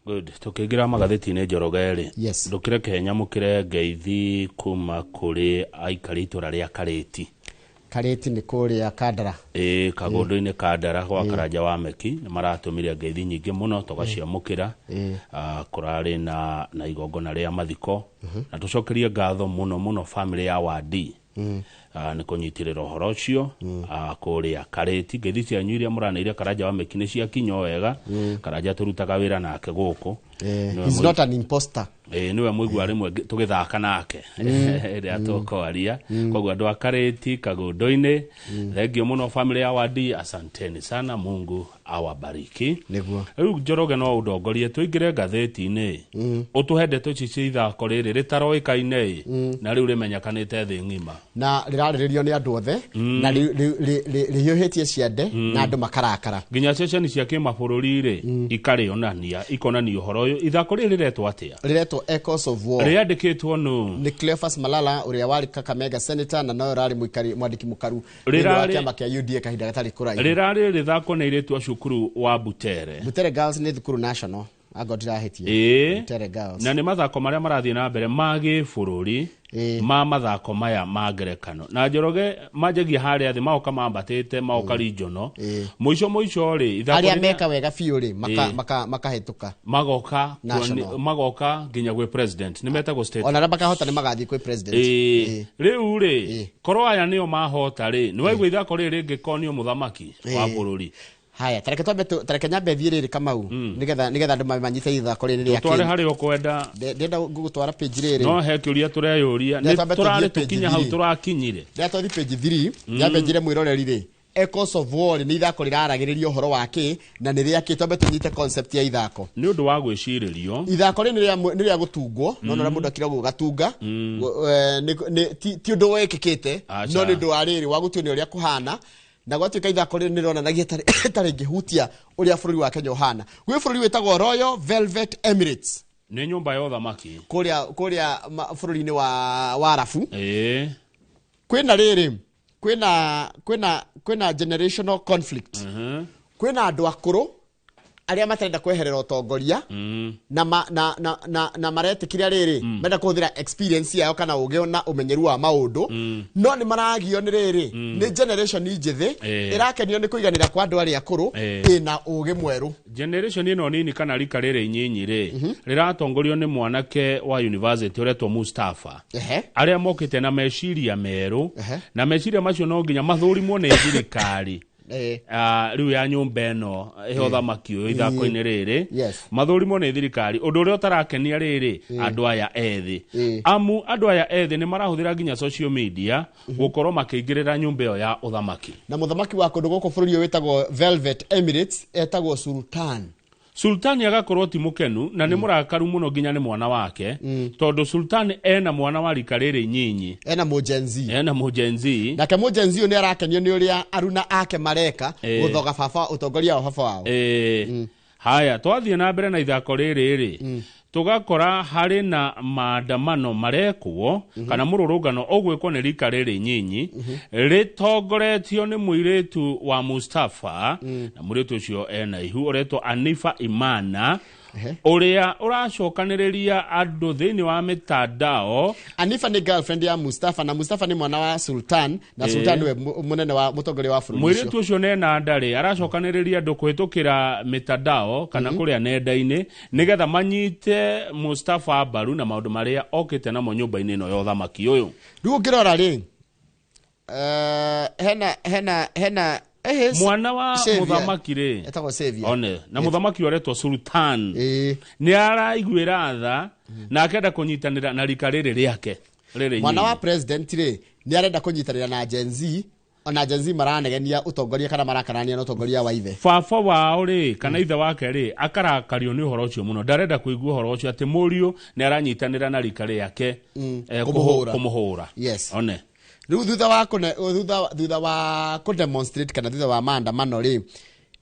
Good. Tũkĩingĩra magathĩti-inĩ, Njoroge rĩ, Yes. ndũkĩreke nyamũkĩre ngeithi kuma kũrĩ aikari itũra rĩa Karĩti. Karĩti nĩ kũrĩa Kandara. Ĩĩ, kagũndũ-inĩ Kandara gwa Karanja wa Meki. Nĩ maratũmire ngeithi nyingĩ mũno, tũgaciamũkĩra. Ah, kũrarĩ na igongona rĩa mathiko, na tũcokerie ngatho mũno mũno famĩlĩ ya Wandi. Ah, nĩ kũnyitĩrĩra ũhoro ũcio. Ah, kũrĩa Karĩti, ngeithi cianyu iria mũraneire Karanja wa Meki nĩ ciakinya o wega. Karanja tũrutaga wĩra nake gũkũ. Nĩwe He's not an imposter. Ĩĩ, nĩwe mũigua rĩmwe tũgĩthaka nake ĩrĩa tũkwaria. Koguo andũ a Karĩti kagũndũ-inĩ, thengio mũno. Famĩlĩ ya Wandi, asanteni sana, Mungu awabariki. Nĩguo. Rĩu Njoroge, no ũndongorie tũingĩre ngathĩti-inĩ, ũtũhe ndeto ici cia ithako rĩrĩ rĩtaroĩkaine ĩ, na rĩu rĩmenyekanĩte thĩ ng'ima. Na rĩrarĩrĩrio nĩ andũ othe na rĩhiũhĩtie ciande na andũ makarakara. Nginya ceceni cia kĩmabũrũri rĩ, ikarĩonania, ikonania ũhoro ũyũ. Ithako rĩrĩ rĩretwo atĩa? Rĩretwo Echoes of War. Rĩandĩkĩtwo nũ? Nĩ Cleophas Malala, ũrĩa warĩ Kakamega senator na nowe ũrarĩ mũikari mwandĩki mũkaru thĩinĩ wa kĩama kĩa UDA kahinda gatarĩ kũraihu. Rĩrarĩ rĩthako nĩ airĩtu a cukuru wa Butere. Butere Girls nĩ thukuru national, angorwo ndirahĩtia. Butere Girls. Na nĩ mathako marĩa marathiĩ na mbere ma gĩbũrũri ma mathako maya ma ngerekano. Na Njoroge, manjagia harĩa thĩ, magoka mambatĩte, magoka regional, mũico mũico rĩ, ithako arĩa meka wega biũ rĩ, makahĩtũka magoka national. Magoka nginya gwĩ president, nĩ metagwo state. Ona arĩa makahota nĩ magathiĩ kwĩ president. Rĩu rĩ, korwo aya nĩo mahota rĩ, nĩ waigua ithako rĩrĩ rĩngĩkonio mũthamaki wa bũrũri. Haya, tareke twambe tareke nyambe thiĩ rĩrĩ, Kamau, nĩgetha andũ manyite ithako rĩrĩ rĩa tũtware kĩ. Harĩa ũkwenda. Ndĩrenda ngũgũtwara page rĩrĩ. No he kĩũria tũreyũria. Nĩ nĩ twambe tũrarĩ tũthiĩ page tũkinya hau three. tũrakinyire. Rĩrĩa twathi page 3, nyambe njĩre mwĩroreri rĩ, Echoes of War nĩ ithako rĩraragĩrĩria ũhoro wa kĩ na nĩ rĩa kĩ. Twambe tũnyite concept ya ithako. Nĩ ũndũ wa gwĩcirĩrio. Ithako rĩ nĩ rĩa gũtungwo, no ũrĩa mũndũ akira gũgatunga. Ti ũndũ wĩkĩkĩte. Aca. No nĩ ũndũ wa rĩrĩ wa gũtuonia ũrĩa kũhana, na gwatuĩka ithako rĩrĩ nĩ rĩronanagia ta rĩngĩhutia ũrĩa bũrũri wa Kenya ũhana. Gwĩ bũrũri wĩtagwo Royal Velvet Emirates. Nĩ nyũmba ya ũthamaki. Kũrĩa bũrũri-inĩ wa Arabu. Kwĩna rĩrĩ, kwĩna generational conflict. Kwĩna andũ akũrũ arĩa matarenda kweherera ũtongoria na, ma, na, na, na, na maretĩkĩra rĩrĩ marenda kũhũthĩra experience yao kana ũgĩ na ũmenyeru wa maũndũ, no nĩ maragio nĩ rĩrĩ, nĩ generation njĩthĩ ĩrakenio nĩ kũiganĩra kwa andũ arĩa akũrũ, ĩna ũgĩ mwerũ. Generation ĩno nini kana rika rĩrĩ inyinyi rĩ, rĩratongorio nĩ mwanake wa university ũretwo Mustafa, arĩa mokĩte na meciria merũ, na meciria macio no nginya mathũrimwo nĩ thirikari. Ah, rĩu ya nyũmba ĩno ĩhe ũthamaki ũyũ ithako-inĩ rĩrĩ, mathũrimwo nĩ thirikari. Ũndũ ũrĩa ũtarakenia rĩrĩ, andũ aya ethĩ, amu andũ aya ethĩ nĩ marahũthĩra nginya social media gũkorwo makĩingĩrĩra nyũmba ĩyo ya ũthamaki. Na mũthamaki wa kũndũ gũkũ bũrũri ũyũ wĩtagwo Velvet Emirates etagwo Sultan. Sultani agakorwo ti mũkenu na nĩ mũrakaru mũno nginya nĩ mwana wake, tondũ Sultani ena mwana wa rika rĩrĩ inyinyi. Ena mũ Gen Z. Ena mũ Gen Z. Nake mũ Gen Z ũyũ nĩ arakenio nĩ ũrĩa aruna ake mareka gũthoga baba, ũtongoria wa baba wao. Haya, twathiĩ na mbere na ithako rĩrĩ rĩ, tũgakora harĩ na maandamano marekwo kana mũrũrũngano ũgwĩkwo nĩ rika rĩrĩ nyinyi rĩtongoretio nĩ mũirĩtu wa Mustafa, na mũirĩtu ũcio ena ihu, ũretwo Anifa Imana, ũrĩa ũracokanĩrĩria andũ thĩinĩ wa mĩtandao. Anifa nĩ girlfriend ya Mustafa, na Mustafa nĩ mwana wa Sultan, na Sultan nĩwe mũnene wa mũtongoria wa bũrũri ũcio. Mũirĩtu ũcio nena ndarĩ aracokanĩrĩria andũ kũhĩtũkĩra mĩtandao kana kũrĩa nenda-inĩ nĩgetha manyite Mustafa mbaru na maũndũ marĩa okĩte namo nyũmba-inĩ ĩno ya ũthamaki ũyũ. Rĩu ũngĩrora rĩ, hena mwana wa Xavier. Mũthamaki rĩ, Etagwo Xavier. One na mũthamaki ũrĩa aretwo Sultan nĩ araiguĩra tha na akenda kũnyitanĩra na rika rĩrĩ rĩake rĩrĩ Mwana wa nyinyi. president rĩ, nĩ arenda kũnyitanĩra na Gen Z, ona Gen Z maranegenia ũtongoria kana marakarania na ũtongoria wa ithe. Baba wao rĩ, kana ithe wake rĩ, akarakario nĩ ũhoro ũcio mũno. Ndarenda kũigua ũhoro ũcio atĩ mũriũ nĩ aranyitanĩra na rika rĩake kũmũhũra. Kũmũhũra. One. Rĩu thutha wa kũne, thutha wa kũ demonstrate kana thutha wa maandamano rĩ,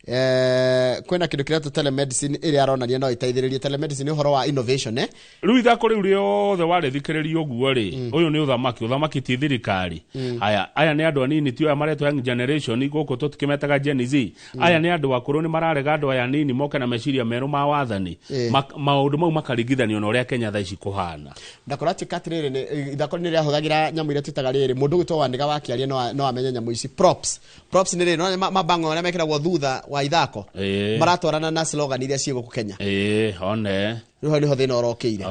Kwĩna kĩndũ kĩretwo telemedicine ĩrĩa aronania no ĩteithĩrĩrie. Telemedicine nĩ ũhoro wa innovation. Rĩu ithako rĩu rĩothe warĩthikĩrĩria ũguo rĩ, ũyũ nĩ ũthamaki. Ũthamaki ti thirikari. Aya nĩ andũ anini, ti aya maretwo young generation, gũkũ tũtikĩmetaga Gen Z. Aya nĩ andũ akũrũ, nĩ mararega andũ aya anini moke na meciria merũ ma wathani. Maũndũ mau makaringithanio na ũrĩa Kenya thaa ici kũhana. Ndakora atĩ rĩrĩ ithako nĩ rĩahũthagĩra nyamũ iria twĩtaga rĩrĩ, mũndũ gwĩtwo Wanĩga wa Kĩaria no amenye nyamũ ici, props. Props nĩ rĩrĩ, no mabango marĩa mekĩragwo thutha wa ithako maratwarana na slogan iria ciĩ gũkũ Kenya. Ĩĩ, one. Rĩu hau nĩho thĩna ũrokĩire.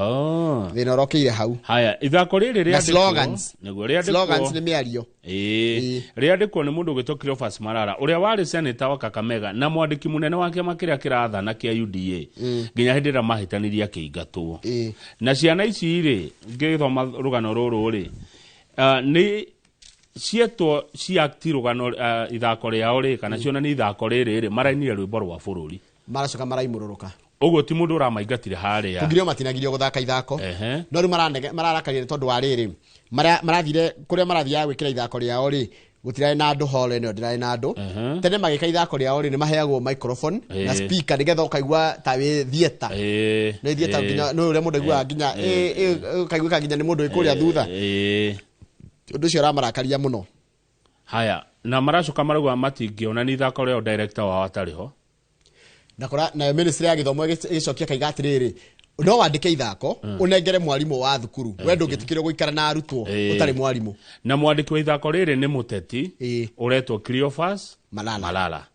Thĩna ũrokĩire hau. Haya, ithako rĩrĩ Na rĩandĩkwo slogans. Nĩguo rĩandĩkwo. Slogans nĩ mĩario. Ĩĩ, rĩandĩkwo nĩ mũndũ ũgwĩtwo Cleophas Malala, ũrĩa warĩ senator wa Kakamega na mwandĩki mũnene wa kĩama kĩrĩa kĩrathana kĩa UDA nginya hĩndĩ ĩrĩa mahĩtanirie akĩingatwo. Na ciana ici rĩ, ngĩthoma rũgano rũrũ rĩ, nĩ cietwo ciakti rũgano, ithako rĩao rĩ, kana cionania ithako rĩrĩ rĩ, marainire rwĩmbo rwa bũrũri. Maracoka maraimũrũrũka. Ũguo ti mũndũ ũramaingatire harĩa. Kũgirio, matinagirĩo gũthaka ithako. No rĩu mararakaria nĩ tondũ wa rĩrĩ, marathire kũrĩa marathiaga gwĩkĩra ithako rĩao rĩ, gũtirarĩ na andũ, hall ĩno ndĩrarĩ na andũ. Tene magĩka ithako rĩao rĩ, nĩ maheagwo microphone na speaker nĩgetha ũkaigua ta wĩ theatre. Nĩ theatre nginya nĩ ũrĩa mũndũ aiguaga nginya ũkaiguĩka nginya nĩ mũndũ wĩ kũrĩa thutha. Ũndũ ũcio ũramarakaria mũno. Haya, na maracoka marauga matingĩonania ithako rĩao director wao atarĩ ho. Na kora nayo ministry ya gĩthomo ĩgĩcokia kaiga atĩrĩrĩ, no wandĩke ithako ũnengere mwarimũ wa thukuru, we ndũngĩtĩkĩrio gũikara na arutwo ũtarĩ mwarimũ. Na mwandĩki wa ithako rĩrĩ nĩ mũteti ũretwo Cleophas Malala. Malala.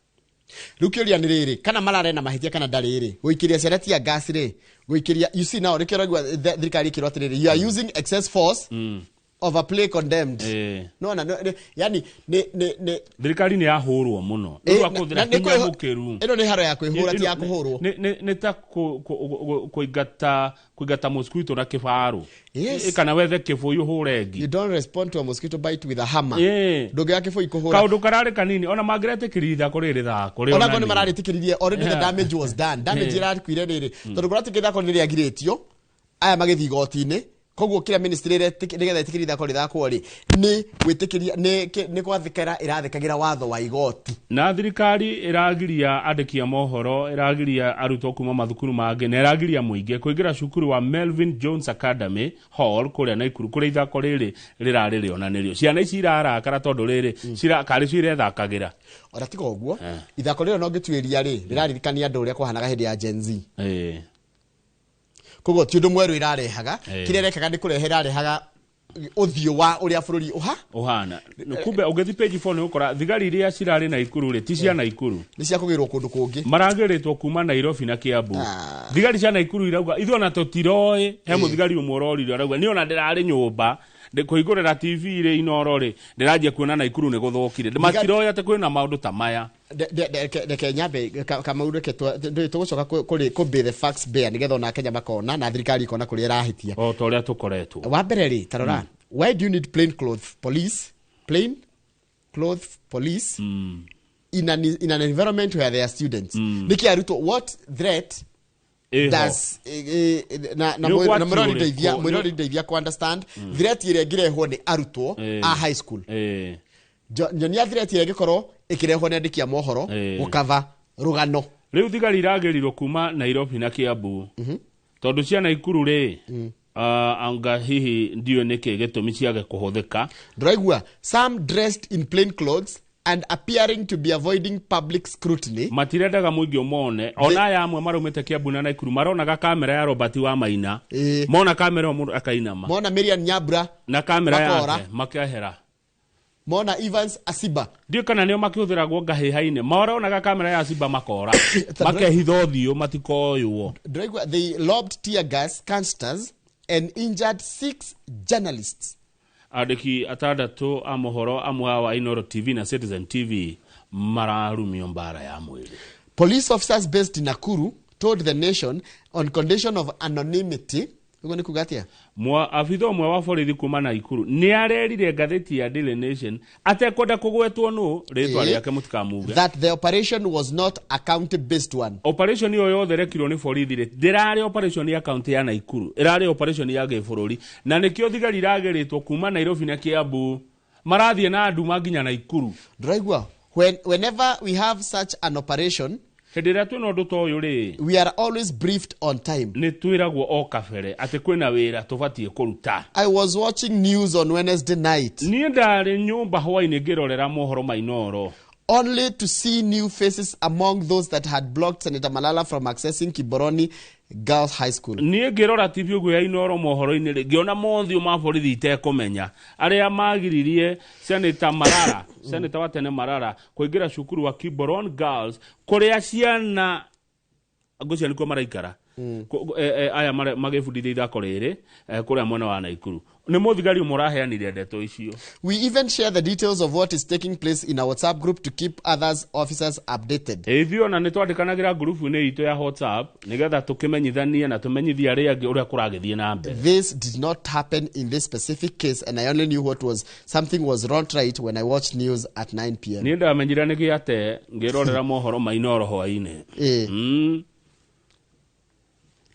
Rĩu kĩũria nĩ rĩrĩ, kana Malala ena mahĩtia kana ndarĩ rĩ, gũikĩria ciana tear gas rĩ, gũikĩria, you see now nĩkĩo ũraigua thirikari ĩkĩrwo atĩrĩrĩ, "You are using excess force of a play condemned." Nona yani nĩ Thirikari nĩ yahũrwo mũno nĩ ũndũ wa kũhũthĩra na nĩ hinya mũkĩru. Ĩno nĩ haro ya kwĩhũra, ti ya kũhũrwo. Nĩ ta kũingata mosquito na kĩbarũ. Kana wethe kĩbũi ũhũre ngi. You don't respond to a mosquito bite with a hammer. Ndũngĩoya kĩbũi kũhũra. Kaũndũ kararĩ kanini, ona mangĩretĩkĩria ithako rĩrĩ rĩthako Ona korwo nĩ rĩonanio. mararĩtĩkĩririe, already the damage was done. Damage ĩrakuire rĩrĩ, tondũ kũrĩa ithako nĩ rĩagirĩtio, aya magĩthiĩ igoti-inĩ. Koguo kĩrĩa ministry nĩgetha ĩtĩkĩrie ithako rĩthakwo rĩ, nĩ gwĩtĩkĩria nĩ gwathĩkĩra ĩrathĩkagĩra watho wa igoti. Na thirikari ĩragiria andĩki a mohoro, ĩragiria arutwo kuma mathukuru mangĩ, na ĩragiria mũingĩ kũingĩra cukuru wa Melvin Jones Academy Hall kũrĩa Naikuru, kũrĩa ithako rĩrĩ rĩrarĩ rĩonanĩrio. Ciana ici irarakara tondũ rĩrĩ karĩ cio irethakagĩra. Ona tiga ũguo, ithako rĩrĩ no ngĩtuĩria rĩ, rĩraririkania andũ ũrĩa kwahanaga hĩndĩ ya Gen Z. Koguo ti ũndũ mwerũ ĩrarehaga. Kĩrĩa ĩrekaga nĩ kũrehe ĩrarehaga ũthiũ wa ũrĩa bũrũri ũha Ũhana kumbe ũngĩthi page 4 nĩ ũkora thigari iria cirarĩ Naikuru rĩ, ti cia Naikuru. Nĩ cia kũgĩrwo kũndũ kũngĩ. Maragĩrĩtwo kuma Nairobi na Kiambu. Thigari cia Naikuru irauga ithuĩ ona tũtiroĩ. He mũthigari ũmwe ũrorire, arauga niĩ ona ndĩrarĩ nyũmba kũhingũrĩra TV rĩ, Inoro rĩ, ndĩranjia kuona Naikuru nĩ gũthũkire. Matiroĩ atĩ kwĩna maũndũ ta maya. Reke nyambe Kamau, reke tũgũcoka kũrĩ kũ the facts bare nĩgetha ona Kenya makona na thirikari ikona kũrĩa ĩrahĩtia. O ta ũrĩa tũkoretwo. Wa mbere rĩ, tarora, why do you need plain clothes police, plain clothes police in an environment where there are students? Nĩkĩ arutwo? What threat Ĩho. does na Nĩ ũgwati na mwĩrori ũrĩkũ? ndeithia, mwĩrori ndeithia ku understand threat ĩrĩa ĩngĩrehwo nĩ arutwo a high school. Nyonia threat ĩrĩa ĩngĩkorwo ĩkĩrehwo nĩ andĩki a mohoro gũkava rũgano. Rĩu thigari iragĩrirwo kuma Nairobi na Kiambu tondũ cia Naikuru rĩ, anga hihi ndiũĩ nĩkĩ gĩtũmi ciage kũhũthĩka. Ndũraigua, some dressed in plain clothes and appearing to be avoiding public scrutiny. Matirendaga mũingĩ ũmone. Ona aya amwe maraumĩte Kiambu na Naikuru maronaga kamera ya Robert wa Maina. Mona kamera ĩyo mũndũ akainama. Mona Miriam Nyabura na kamera makora. yake makehera. Mona Evans Asiba. Ndiũ kana nĩo makĩhũthĩragwo ngahĩha-inĩ, maronaga kamera ya Simba makora, makehitha ũthiũ matikoywo. Ndũraigua, they lobbed tear gas canisters and injured six journalists. Andĩki atandatũ a mohoro, amwe ao a Inoro TV na Citizen TV, mararumio mbara ya mwĩrĩ. Police officers based in Nakuru told the Nation on condition of anonymity. Ũguo nĩ kuga atĩa? Abitha ũmwe wa borithi kuma Naikuru nĩ arerire ngathĩti ya Daily Nation atekwenda kũgwetwo nũ rĩtwa rĩake, mũtikamuge, that the operation was not a county based one. Operation ĩyo yothe ĩrekirwo nĩ borithi rĩ, ndĩrarĩ operation ya kaunti ya Naikuru, ĩrarĩ operation ya gĩbũrũri, na nĩkĩo thigari iragĩrĩtwo kuma Nairobi na Kiambu, marathiĩ na nduma nginya Naikuru. Ndũraigua, Whenever we have such an operation, Hĩndĩ ĩrĩa twĩna ũndũ ta ũyũ rĩ, we are always briefed on time. Nĩ twĩragwo o kabere atĩ kwĩna wĩra tũbatiĩ kũruta. I was watching news on Wednesday night, Niĩ ndarĩ nyũmba hwainĩ ngĩrorera mohoro ma Inoro, only to see new faces among those that had blocked Senator Malala from accessing Kiboroni Girls High School. Niĩ ngĩrora TV ũguo ya Inoro mohoro-inĩ rĩ, ngĩona mothiũ ma borithi itekũmenya arĩa magiririe Senator Malala, Senator wa tene Malala, kũingĩra cukuru wa Kiboron Girls kũrĩa ciana ngũcia nĩkuo maraikara. Aya magĩbundithia ithako rĩrĩ kũrĩa mwena wa Naikuru. Nĩ mũthigari ũmwe ũraheanire ndeto icio. We even share the details of what is taking place in our WhatsApp group to keep others officers updated. Ithuĩ ona nĩ twandĩkanagĩra ngurubu-inĩ itũ ya WhatsApp nĩgetha tũkĩmenyithanie na tũmenyithie arĩa angĩ ũrĩa kũragĩthiĩ na mbere. This did not happen in this specific case, and I only knew what was something was not right when I watched news at 9 p.m. Niĩ ndamenyire nĩ gĩate ngĩrorera mohoro ma Inoro hwainĩ.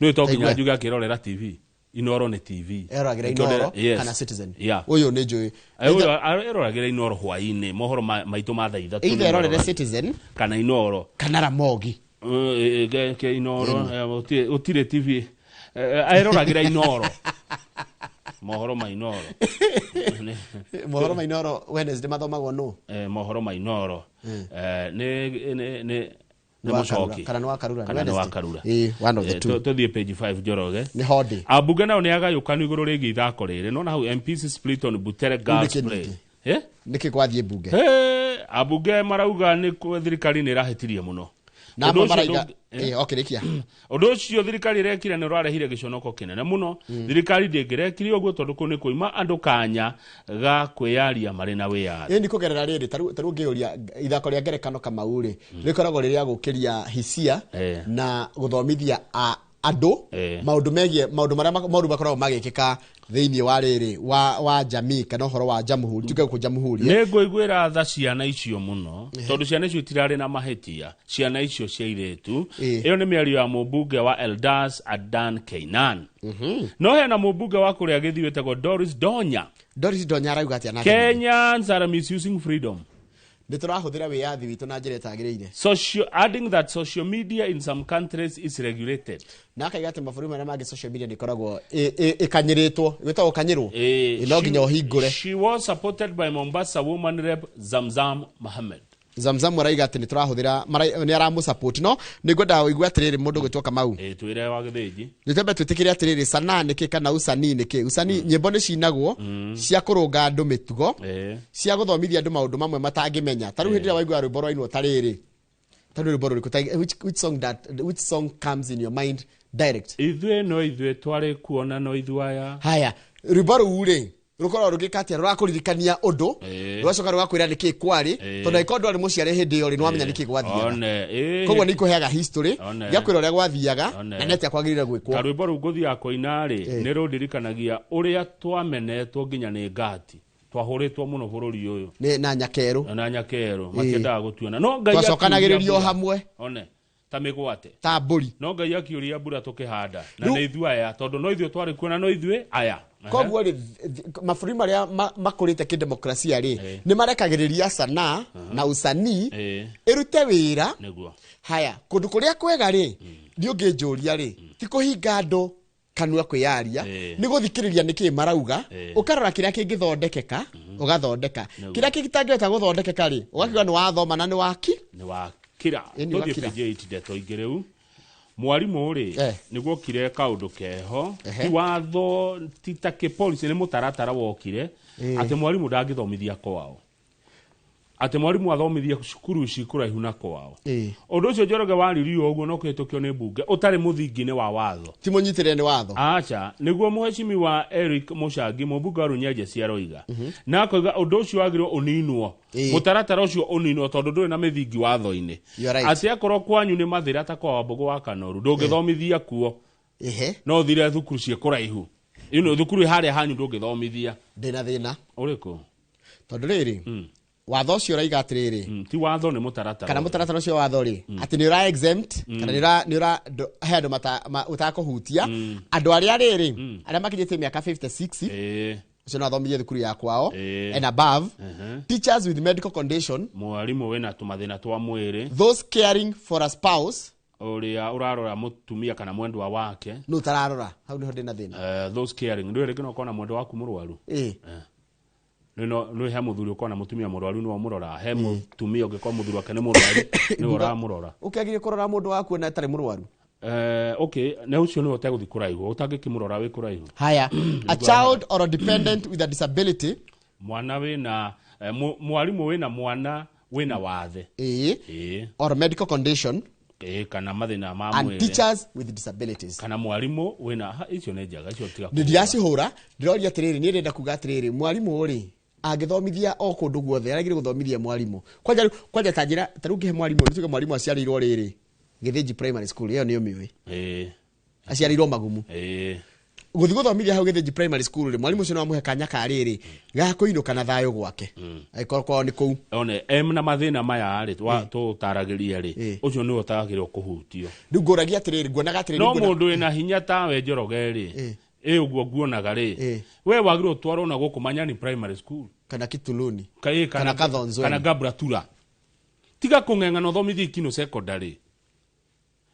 Nĩ to nginya Taigua. njuge akĩrorera TV. Inoro nĩ TV. Eroragĩra Inoro Yes. kana Citizen. Yeah. Ũyũ nĩ njũĩ. Ũyũ eroragĩra Inoro hwainĩ, mohoro maitũ ma thaa 3 Either erorere nĩmaroragĩra. Citizen kana Inoro. kana Ramogi. Ke Inoro gũtirĩ TV. Eroragĩra Inoro. Mohoro ma Inoro. Mohoro ma Inoro Wednesday mathomagwo nũ? Mohoro ma Inoro. Nĩ Nĩ wa Karura. Mũcoki. Kana nĩ wa Karura. Kana nĩ wa Karura. Ĩĩ, one of the two. Tũthiĩ page 5, Njoroge. Nĩ Hodi. Ambunge nao nĩ agayũkanu igũrũ rĩgiĩ ithako rĩrĩ. Nona hau MPs split on Butere Girls Nĩkĩ play. ningĩ? Eh? Nĩkĩ kwathiĩ mbunge? Ambunge marauga nĩ thirikari nĩ ĩrahĩtirie mũno. Na Ũndũ amwe ũcio maraiga okay, rĩkia. Ũndũ ũcio thirikari ĩrekire nĩ ũrarehire gĩconoko kĩnene mũno. Thirikari ndĩngĩrekire ũguo tondũ kũu nĩ kũima andũ kanya ga kwĩyaria marĩ na wĩyathi. Ĩĩ, nĩ kũgerera rĩrĩ tarĩu ngĩũria ithako rĩa ngerekano Kamau rĩ, rĩkoragwo rĩrĩa gũkĩria hisia na gũthomithia andũ maũndũ megiĩ maũndũ marĩa moru makoragwo magĩkĩka thĩinĩ wa rĩrĩ wa jamii kana ũhoro wa jamhuri, tuge gũkũ jamhuri. Nĩ ngũiguĩra tha ciana icio mũno tondũ ciana icio itirarĩ na mahĩtia, ciana icio cia airĩtu. Ĩyo nĩ mĩario ya mũmbunge wa Eldas Adan Keinan. No hena mũmbunge wa kũrĩa Gĩthiĩ wĩtagwo Doris Donya. Doris Donya arauga atĩa na Kenyans are misusing freedom. Nĩ tũrahũthĩra wĩyathi witũ na njĩra ĩtagĩrĩire. Adding that social media in some countries is regulated. Na akaiga atĩ mabũrũri marĩa mangĩ social media nĩ ĩkoragwo ĩkanyĩrĩtwo, gwĩtagwo kanyĩrwo, no nginya ũhingũre. She was supported by Mombasa woman rep Zamzam Mohammed. Zamzam araiga atĩ nĩ tũrahũthĩra nĩ aramũ no nĩ ngwendaga ũigue atĩrĩrĩ, mũndũ gwĩtwo Kamau. Twĩre wa Gĩthĩnji. Nĩ twambe twĩtĩkĩre atĩrĩrĩ, sanaa nĩkĩ kana usanii nĩkĩ? Usanii, nyĩmbo nĩ cinagwo cia kũrũnga andũ mĩtugo, cia gũthomithia andũ maũndũ mamwe matangĩmenya. Ta rĩu hĩndĩ ĩrĩa waigua rwĩmbo rwainwo ta rĩrĩ, ta rĩu rwĩmbo rũrĩkũ, which song comes in your mind direct? Ithuĩ no ithuĩ twarĩ kuona no ithuĩ aya. Haya, rwĩmbo rũu rĩ, rũkoragwo rũgĩka atĩa? Rũrakũririkania ũndũ, rũgacoka rũgakwĩra nĩkĩ kwarĩ, tondũ angĩkorwo ndwarĩ mũciare hĩndĩ ĩyo rĩ, nĩwamenya nĩkĩ gwathiaga. One. Koguo nĩ ikũheaga history, One. igakwĩra ũrĩa gwathiaga One. na nĩ atĩa kwagĩrĩire gwĩkwo. Karwĩmbo rũu ngũthiaga kũina rĩ, nĩ rũndirikanagia ũrĩa twamenetwo nginya nĩ ngati. Twahũrĩtwo mũno bũrũri ũyũ. Nĩ na nyakerũ. Na nyakerũ matiendaga gũtuona, no Ngai Twacokanagĩrĩrio akiuria mbura. hamwe. One ta mĩgwate, ta mbũri. No Ngai akiũria mbura tũkĩhanda na Rĩu- nĩ ithuĩ aya, tondũ no ithuĩ twarĩ kuo na no ithuĩ aya. Koguo rĩ, mabũrũri marĩa makũrĩte kĩdemokrasia rĩ, nĩ marekagĩrĩria sanaa na usanii ĩrute wĩra. Haya, kũndũ kũrĩa kwega rĩ, nĩ ũngĩnjũria rĩ, ti kũhinga andũ kanua kwĩyaria, nĩ gũthikĩrĩria nĩkĩ marauga, ũkarora kĩrĩa kĩngĩthondekeka ũgathondeka, kĩrĩa kĩtangĩhota gũthondekeka rĩ, ũgakiuga nĩ wathoma na nĩ waki. Nĩ wakira. Ĩ, nĩ Tũthiĩ wakira. page 8, ndeto ingĩ rĩu. Mwarimũ rĩ, nĩguo okire kaũndũ keho. Ti watho, ti ta kĩ policy, nĩ mũtaratara wokire atĩ mwarimũ ndangĩthomithia kwao, atĩ mwarimũ athomithia cukuru ci kũraihu na kwao. Ũndũ ũcio, Njoroge, waririo ũguo no kũhĩtũkio nĩ mbunge ũtarĩ mũthingi-inĩ wa watho. Ti mũnyitĩrĩre nĩ watho. Aca nĩguo mũhecimiwa Eric Mũcangi, mũmbunge wa Runyenje aroiga, na akoiga ũndũ ũcio wagĩrĩirwo ũninwo, mũtaratara ũcio ũninwo tondũ ndũrĩ na mĩthingi watho-inĩ. You are right. Atĩ akorwo kwanyu nĩ mathĩra ta kwa Wambũgũ wa Kanoru, ndũngĩthomithia kuo, no ũthire thukuru ciĩ kũraihu, thukuru ĩ harĩa hanyu ndũngĩthomithia. Ndĩna thĩna. Ũrĩkũ? Tondũ rĩrĩ, watho ũcio ũraiga atĩrĩrĩ, Ti watho, nĩ mũtaratara. Kana mũtaratara ũcio wa watho rĩ, atĩ nĩ ũra exempt kana nĩ ũra he andũ ũtakũhutia, andũ arĩa rĩrĩ, arĩa makinyĩtie mĩaka 56. Ũcio no athomithie thukuru ya kwao Ĩĩ. and above. Teachers with medical condition. Mwarimũ wĩna tũmathĩna twa mwĩrĩ. Those caring for a spouse. Ũrĩa ũrarora mũtumia kana mwendwa wake. Nũ ũtararora? Hau nĩho ndĩna thĩna. Those caring, ndũĩ rĩngĩ no ũkorwo na mwendwa waku mũrwaru. Ĩĩ. Nĩ he mũthuri ũkorwo na mũtumia mũrwaru nĩwe ũmũroraga, he mũtumia ũngĩkorwo mũthuri wake nĩ mũrwaru nĩwe ũramũrora. Ũkĩagĩrĩire kũrora mũndũ waku ona atarĩ mũrwaru? Okay, na ũcio nĩwe ũtegũthiĩ kũraihu, ũtangĩkĩmũrora wĩ kũraihu. Haya, a child or a dependent with a disability. Mwana wĩna, mwarimũ wĩna mwana wĩna wathe. Ĩĩ. Ĩĩ. Or medical condition. Ĩĩ, kana mathĩna ma And mwĩrĩ. teachers with disabilities. Kana mwarimũ wĩna, ha, icio nĩ njega, icio tiga Nĩ kũhũra. ndĩracihũra, ndĩroria atĩrĩrĩ, niĩ ndĩrenda kuga atĩrĩrĩ, mwarimũ rĩ, angĩthomithia o kũndũ guothe, aragĩrĩire gũthomithia mwarimũ. Kwanja rĩu, kwanja ta njĩra, ta rĩu ngĩhe mwarimũ, nĩ tuge mwarimũ aciarĩirwo rĩrĩ, Gĩthĩnji Primary School, ĩyo nĩ ũmĩũĩ. Ĩĩ. Aciarĩirwo Magumu. Ĩĩ. Gũthiĩ gũthomithia hau Gĩthĩnji Primary School rĩ, mwarimũ ũcio no amũhe kanya ka rĩrĩ, ga kũinũka na thayũ gwake. Angĩkorwo kwao nĩ kũu. One, em na mathĩna maya rĩ, tũtaragĩria rĩ, ũcio nĩwe ũtagĩrĩirwo kũhutio. Rĩu ngũragia atĩrĩrĩ, nguonaga atĩrĩrĩ, No nguona- mũndũ wĩna hinya tawe Njoroge rĩ, ĩ ũguo nguonaga rĩ, we wagĩrĩirwo ũtwarwo na gũkũ Manyani Primary School. Kana Kituluni. Ka, ĩ, Kana Kathonzweni. Kana Gabratura. Tiga kũng'eng'ana ũthomithie Ikino Secondary.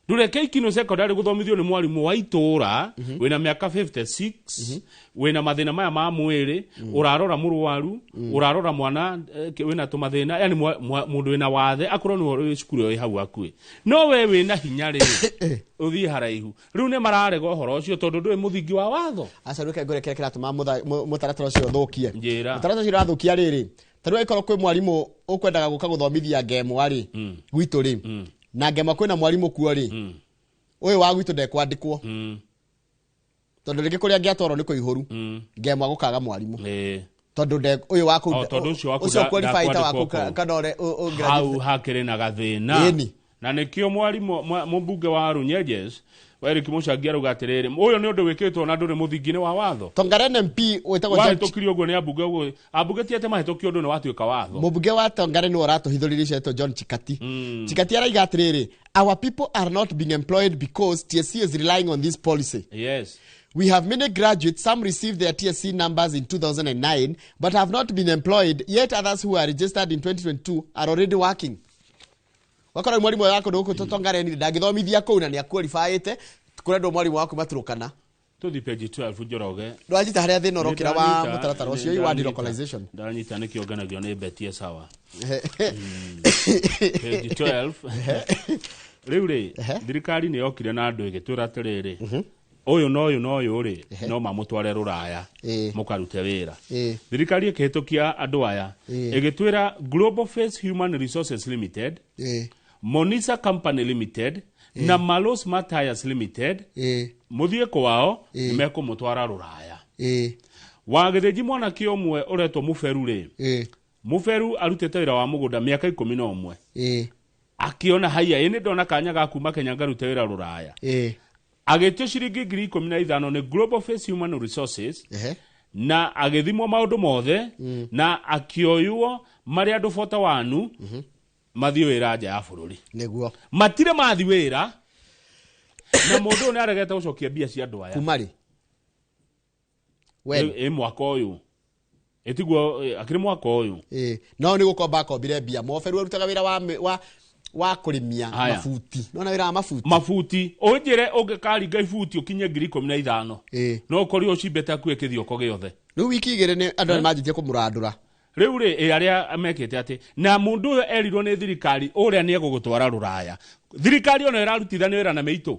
Ndũreke Ikino Secondary gũthomithio nĩ mwarimũ wa itũũra, wĩna mĩaka 56, wĩna mathĩna maya ma mwĩrĩ, ũrarora mũrwaru, ũrarora mwana, wĩna tũmathĩna, yani mũndũ wĩna wathe, akorwo nĩwe wĩ cukuru ĩyo ĩ hau hakuhĩ. No we wĩna hinya rĩ, ũthiĩ haraihu. Rĩu nĩ mararega ũhoro ũcio tondũ ndũĩ mũthingi wa watho. Aca, rĩu reke ngwĩre kĩrĩa kĩratũma mũtaratara ũcio ũthũkie. Njĩra. Mũtaratara ũcio ũrathũkia rĩrĩ, ta rĩu angĩkorwo kwĩ mwarimũ ũkwendaga gũka gũthomithia ngemwa rĩ, gwitũ rĩ, na ngemwa kwĩna mwarimũ kuo rĩ, ũyũ wa gwitũ ndekwandĩkwo. Tondũ rĩngĩ kũrĩa angĩatwarwo nĩ kũihũru, ngemwa gũkaga mwarimũ. Tondũ ũyũ wa kũu O, tondũ ũcio wa kũu ũcio qualified ta wa ndakwandĩkwo kũu kũu. kana ũrĩa ũ Hau graduate. hakĩrĩ na gathĩna. Ĩni. Na nĩkĩo mwarimũ, mũmbunge wa Runyenjes, Eric Mũchangi arauga atĩrĩrĩ, ũyũ nĩ ũndũ wĩkĩtwo na ndũrĩ mũthingi-inĩ wa watho. Tongaren MP wĩtagwo John Wahĩtũkirio ũguo nĩ ambunge ũguo, ambunge ti atĩ mahĩtũkio ũndũ nĩ watuĩka watho. Mũmbunge wa Tongaren nĩwe ũratũhithũrĩria ũcio etwo John Chikati. Chikati araiga atĩrĩrĩ, our people are not being employed because TSC is relying on this policy. Yes. We have many graduates, some received their TSC numbers in 2009 but have not been employed, yet others who are registered in 2022 are already working. Wakora mwarimu wa kũndũ gũkũ Tongaren ndangĩthomithia kũu na nĩaqualifyĩte, kũrendwo mwarimũ wa kuma Turkana. Tũthiĩ page 12 Njoroge. Ndwanyita harĩa thĩna ũrokĩra wa Nĩndanyita, mũtaratara ũcio wa nĩndanyita. delocalization. Ndanyita nĩkĩo ngenagio nĩ Betty sawa. Page 12. Rĩu rĩ, thirikari nĩ yokire na andũ ĩgĩtwĩra atĩrĩrĩ, ũyũ na ũyũ na ũyũ rĩ, no mamũtware rũraya, mũkarute wĩra. Thirikari ĩkĩhĩtũkia andũ aya, ĩgĩtwĩra Global Face Human Resources Limited, Monisa Company Limited, na Malo Smart Tires Limited, mũthiĩ kwao, nĩmekũmũtwara rũraya. Wa Gĩthĩnji mwanake ũmwe ũretwo Mũberu rĩ, Mũberu arutĩte wĩra wa mũgũnda mĩaka 11. Akĩona haiya, ĩ nĩ ndona kanya ga kuma Kenya ngarute wĩra rũraya. Agĩtio ciringi ngiri ikũmi na ithano nĩ Global Face Human Resources, na agĩthimwo maũndũ mothe, na akĩoywo marĩ andũ 41 mathiĩ wĩra nja ya bũrũri. Nĩguo. Matirĩ mathiĩ wĩra, na mũndũ ũyũ nĩaregete gũcokia mbia cia andũ aya. Kuma rĩ? When? Ĩ mwaka ũyũ. Ĩtiguo, akĩrĩ mwaka ũyũ. No nĩ gũkomba akombire mbia. Mũberu arutaga wĩra wa kũrĩmia Haya. mabuti. Nona wĩra wa mabuti. Mabuti. Ũnjĩre ũngĩkaringa ibuti ũkinye ngiri ikũmi na ithano. No ũkorirwo ũcimbĩte hakuhĩ kĩthioko gĩothe. Rĩu wiki igĩrĩ nĩ andũ nĩmanjĩtie kũmũrandũra. Rĩu rĩ, arĩa mekĩte atĩ, na mũndũ ũyũ erirwo nĩ thirikari ũrĩa nĩ egũgũtwara rũraya. Thirikari ona ĩrarutithania wĩra na mĩitũ.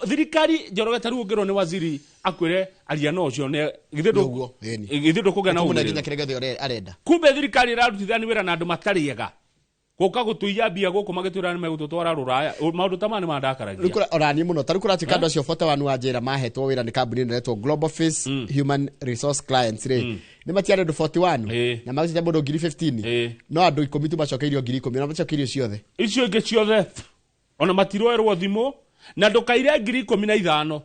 Thirikari Njoroge ta rĩu ũngĩrwo nĩ waziri akwĩre aria na ũcio nĩ, githĩ ndũ- Nĩguo, ĩni. githĩ ndũkũgĩa na Tũmũne ũmĩrĩru? nginya kĩrĩa gĩothe arenda. Kumbe thirikari ĩrarutithania wĩra na andũ matarĩ ega. Gũka gũtũiya mbia gũkũ magĩtwĩra nĩ megũtũtwara rũraya. Maũndũ ta maya nĩ mandakaragia. Rĩu ona niĩ mũno. Ta rĩu kũratuĩka andũ acio 41 wa njĩra mahetwo wĩra nĩ kambuni ĩno ĩretwo Global Face Human Resource Clients rĩ. Nĩ matiarĩ andũ 41. Na magĩcenjia mũndũ ngiri 15. No andũ ikũmi tu macokeirio ngiri ikũmi, na macokeirio ciothe. Icio ingĩ ciothe ona matiroerwo thimũ, na ndũkaire ngiri ikũmi na ithano.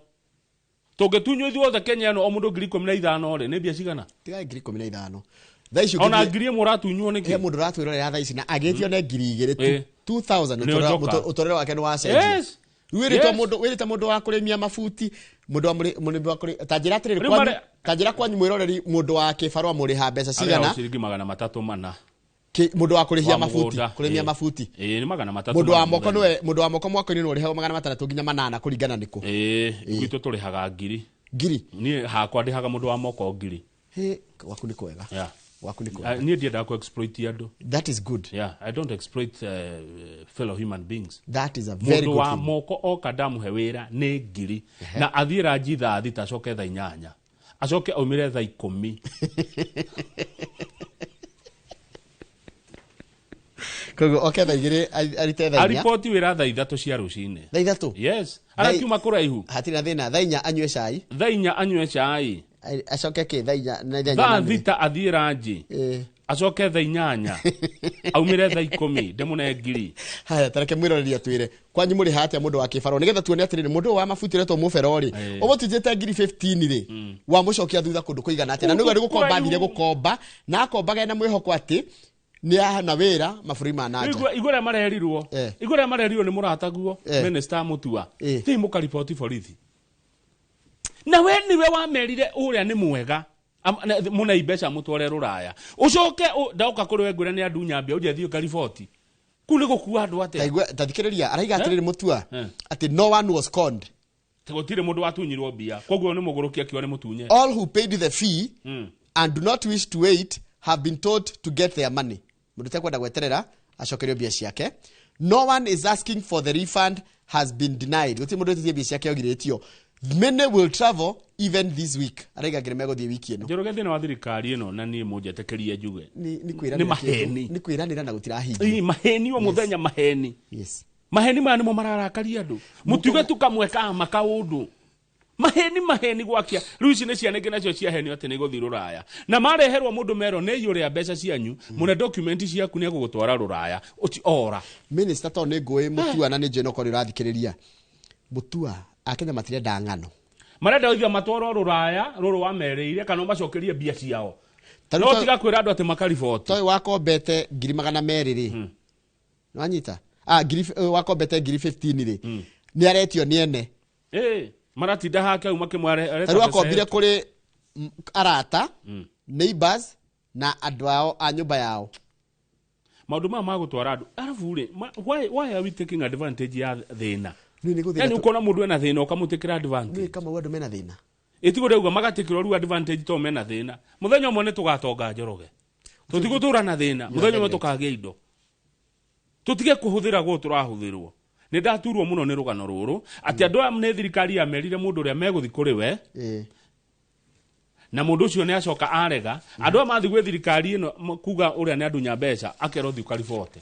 Tũngĩtunywo ithuothe Kenya ĩno o mũndũ ngiri ikũmi na ithano rĩ, nĩ mbia cigana? Tigai ngiri ikũmi na ithano. Thaa ici Ona ũngĩthiĩ- ngiri ĩmwe ũratunywo nĩkĩ? He mũndũ ũratwĩrorera thaa ici na agĩtio nĩ ngiri igĩrĩ tu. 2000 Nĩ njoka. ũtũrĩre wake nĩ wacenjia. Yes. Rĩu Yes. wĩrĩte mũndũ wa kũrĩmia mabuti, Mũndũ wa mũrĩmi wa kũrĩ ta njĩra atĩrĩrĩ, Rĩu ta njĩra kwanyu mwĩroreri, mũndũ wa kĩbarũa mũrĩha mbeca Arĩhaga cigana? Ciringi 304. Mũndũ wa kũrĩhia Wa mabuti, mũgũnda, kũrĩmia ĩĩ. mabuti. Ĩĩ, nĩ 300. Mũndũ wa Mana moko mũthenya. nĩwe mũndũ wa moko mwaka-inĩ nĩ ũrĩhagwo 600 nginya 800 kũringana nĩkũ. Ĩĩ, gwitũ tũrĩhaga 1000. Ngiri. Niĩ hakwa ndĩhaga mũndũ wa moko 1000. Hĩ, gwaku nĩ kwega. Gwaku nĩ kwega. Ah, niĩ ndiendaga ku exploit andũ. That is good. Yeah, I don't exploit fellow human beings. That is a very Mũndũ good wa thing. moko oka ndamũhe wĩra nĩ 1000, na athiĩ ranji thaa 6, acoke thaa 8, acoke aumĩre thaa 10. Koguo oke thaa 2, arute thaa 4. Ariboti wĩra thaa 3 cia rũcinĩ. Thaa 3. Yes, arakiuma kũraihu. Hatirĩ na thĩna. Thaa 4 anyue cai. Thaa 4 anyue cai. Acoke kĩ thaa 4 na thaa 4 Thaa na nuthu. 6 athiĩ ranji. Acoke thaa 8, aumĩre thaa 10, ndĩmũne 1000. Haya, tareke mwĩroreri atwĩre kwanyu mũrĩha atĩa mũndũ wa kĩbarũa, nĩgetha tuone atĩrĩrĩ, mũndũ ũyũ wa mabuti ũretwo mũbero rĩ, ũmũtutĩte ngiri 15 rĩ, wamũcokia thutha kũndũ kũigana atĩa? Na nĩguo nĩ gũkomba Kũraihu. athire gũkomba, na akombaga ena mwĩhoko atĩ nĩ ahana wĩra mabũrũri ma nanja. Igua rĩa marerirwo. Igua rĩa marerirwo nĩ mũrataguo, minister Mutua. Thiĩ mũkariboti borithi, na we niwe wamerire ũrĩa nĩ mwega. Mũnei mbeca mũtware rũraya, ũcoke ndoka kũrĩ we ngwĩre nĩ andu nyambia ũnje thiĩ ũkariboti kuu nĩ gũkua andũ atĩa? Taigua, tathikĩrĩria, araiga atĩrĩrĩ Mutua, atĩ no one was conned. Gũtirĩ mũndũ watunyirwo mbia, koguo nĩ mũgũrũki akiuga nĩ mũtunye. All who paid the fee and do not wish to wait have been told to get their money. Mũndũ ũtekwenda gweterera acokerio mbia ciake. No one is asking for the refund has been denied. Gũtirĩ mũndũ wĩtĩtie mbia ciake ogirĩtio. Many will travel even this week. Araiga ngiri megũthiĩ wiki ĩno. Njoroge, thĩna wa thirikari ĩno, na niĩ mũnjetĩkĩrie njuge, Nĩ nĩ kwĩranĩra. Maheni. Nĩ kwĩranĩra na gũtirahingio. Ĩ, maheni o mũthenya, maheni. Maheni maya nĩmo mararakaria andũ. Mũtiuge tu kamwe ka makaũndũ, maheni, maheni gwakia. Rĩu ici nĩ ciana ingĩ nacio ciahenio atĩ nĩ gũthiĩ rũraya, na mareherwo mũndũ merwo nĩ iyũrĩa mbeca cianyu, mũne document ciaku, nĩ egũgũtwara rũraya, ũti ora. Minister, tondũ nĩ ngũĩ Mutua, na nĩ njũĩ no korwo ũrathikĩrĩria Mutua, Akenya matirenda ng'ano. Marenda ithuĩ matwarwo rũraya rũrũ wamerĩire, kana ũmacokerie mbia ciao. Ta rĩu No tiga kwĩra andũ atĩ makariboti. Toĩ wakombete ngiri 200 rĩ, nĩwanyita, ah, ngiri wakombete ngiri 15 rĩ, nĩ aretio nĩ ene. Ĩ, maratinda hake au makĩmware. Ta rĩu akombire kũrĩ arata, neighbors na andũ ao a nyũmba yao. Maũndũ maya ma gũtwara andũ arabu rĩ, why are we taking advantage ya thĩna? Nĩ gũthĩna. Yani ũkona mũndũ ena thĩna ũkamũtĩkĩra advantage. Nĩ kama andũ mena thĩna. Ĩtigũ ndauga magatĩkĩrwo rĩu advantage to mena thĩna. Mũthenya ũmwe nĩ tũgatonga, Njoroge, tũtigũtũra na thĩna. Mũthenya ũmwe tũkagĩa indo, tũtige kũhũthĩra gũũ tũrahũthĩrwo. Nĩ ndaturwo mũno nĩ rũgano rũrũ atĩ andũ aya nĩ thirikari yamerire mũndũ ũrĩa megũthi kũrĩ we, na mũndũ ũcio nĩ acoka arega. Andũ aya mathiĩ gwĩ thirikari ĩno kuga ũrĩa nĩ andunya mbeca, akerwo thiĩ ũkaribote.